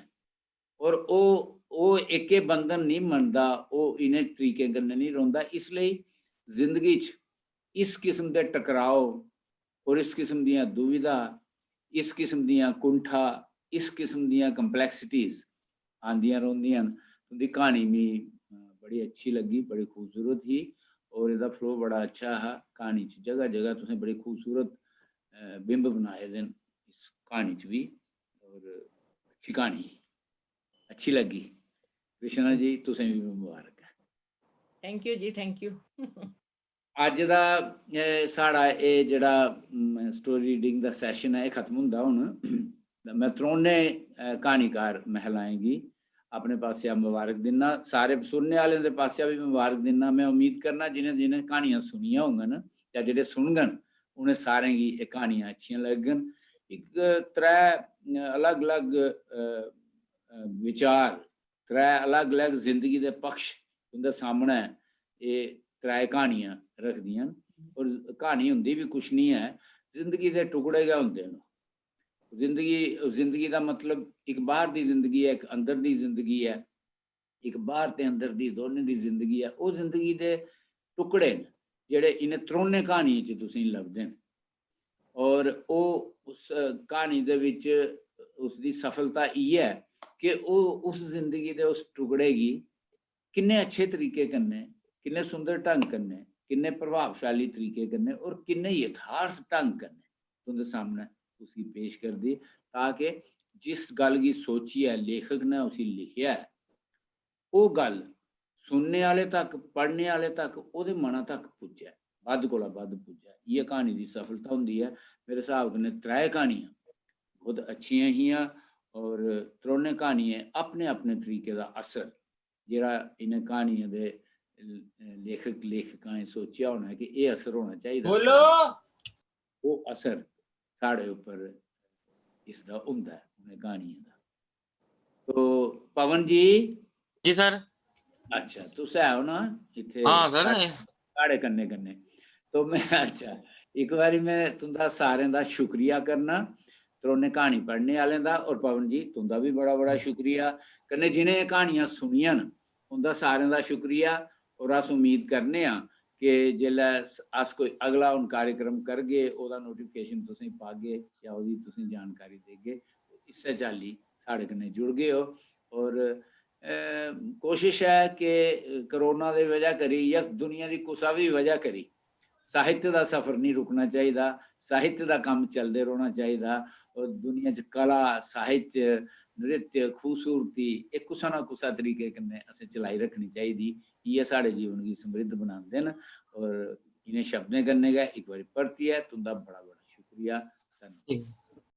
और ओह्, ओह् एह्के बंधन निं मनदा, ओह् इ'नें तरीकें कन्नै निं रौंह्दा। इसलेई जिंदगी च इस किस्म दे टकराव और इस किस्म दियां दुविधा, इस किस्म दियां कुंठा, इस किस्म दियां complexities आंदियां रौंह्दियां न। तुं'दी क्हानी मी, अ, बड़ी अच्छी लग्गी, बड़ी खूबसूरत ही और एह्दा flow बड़ा अच्छा हा। क्हानी च जगह-जगह तुसें बड़े खूबसूरत, अ, बिंब बनाए दे न इस क्हानी च बी। और अच्छी क्हानी ही, अच्छी लग्गी। कृष्णा जी, तुसें बी मुबारक ऐ। Thank you ji, thank you। अज्ज दा, एह्, साढ़ा एह् जेह्ड़ा, म, story reading दा session ऐ, एह् खत्म होंदा हून। ते में त्रौनें, अ, क्हानीकार महिलाएं गी अपने पासेआ मबारक दिन्ना, सारे सुनने आह्लें दे पासेआ बी मबारक दिन्ना। में उम्मीद करना जि'नें, जि'नें क्हानियां सुनियां होङन जां जेह्ड़े सुनङन, उ'नें सारें गी एह् क्हानियां अच्छियां लग्गन। इक त्रै, अ, अलग-अलग, अ, अ, विचार, त्रै अलग-अलग जिंदगी दे पक्ष तुं'दे सामनै एह् त्रै क्हानियां रखदियां न। और क्हानी होंदी बी कुछ निं ऐ, जिंदगी दे टुकड़े गै होंदे न। जिंदगी, जिंदगी दा मतलब इक बाह्र दी जिंदगी ऐ, इक अंदर दी जिंदगी ऐ, इक बाह्र ते अंदर दी दोनें दी जिंदगी ऐ। ओह् जिंदगी दे टुकड़े न जेह्ड़े इ'नें त्रौनें क्हानियें च तुसेंगी लभदे न। और ओह् उस क्हानी दे बिच उसदी सफलता इ'यै ऐ कि ओह् उस जिंदगी दे उस टुकड़े गी किन्ने अच्छे तरीके कन्नै, किन्ने सुंदर ढंग कन्नै, किन्ने प्रभावशाली तरीके कन्नै और किन्ने यथार्थ ढंग कन्नै तुं'दे सामनै उसगी पेश करदी, ताकि जिस गल्ल गी सोचियै लेखक ने उसी लिखेआ ऐ, ओह् गल्ल सुनने आह्ले तक, पढ़ने आह्ले तक, ओह्दे मना तक पुज्जै, बद्ध कोला बद्ध पुज्जै। इ'यै क्हानी दी सफलता होंदी ऐ। मेरे स्हाब कन्नै त्रै क्हानियां बहुत अच्छियां हियां और त्रौनें क्हानियें अपने-अपने तरीके दा असर, जेह्ड़ा इ'नें क्हानियें दे ल-, लेखक लेखिकाएं सोचेआ होना कि एह् असर होना चाहिदा। बोलो। ओह् असर साढ़े उप्पर इसदा होंदा ऐ, उ'नें क्हानियें दा। तो पवन जी। जी सर। अच्छा, तुस है ओ ना इत्थै? हां सर। साढ़े, साढ़े कन्नै कन्नै। तो में, अच्छा, इक बारी में तुं'दा सारें दा शुक्रिया करना, त्रौनें क्हानी पढ़ने आह्लें दा, और पवन जी, तुं'दा बी बड़ा बड़ा शुक्रिया। कन्नै जि'नें एह् क्हानियां सुनियां न, उं'दा सारें दा शुक्रिया। और अस उम्मीद करने आं कि जेल्लै स-, अस कोई अगला हून कार्यक्रम करगे, ओह्दा नोटिफिकेशन तुसेंगी पागे जां ओह्दी तुसेंगी जानकारी देगे, इस्सै चाल्ली साढ़े कन्नै जुड़गे ओ। और, अ, कोशश ऐ कि कोरोना दी वजह करी जां दुनिया दी कुसै बी वजह करी साहित्य दा सफर निं रुकना चाहिदा, साहित्य दा कम्म चलदे रौह्ना चाहिदा। और दुनिया च कला, साहित्य, नृत्य, खूबसूरती, एह् कुसै ना कुसै तरीके कन्नै असें चलाई रक्खनी चाहिदी। इ'यै साढ़े जीवन गी समृद्ध बनांदे न। और इ'नें शब्दें कन्नै गै इक बारी परतियै तुं'दा बड़ा बड़ा शुक्रिया। धन्नवाद। ठीक।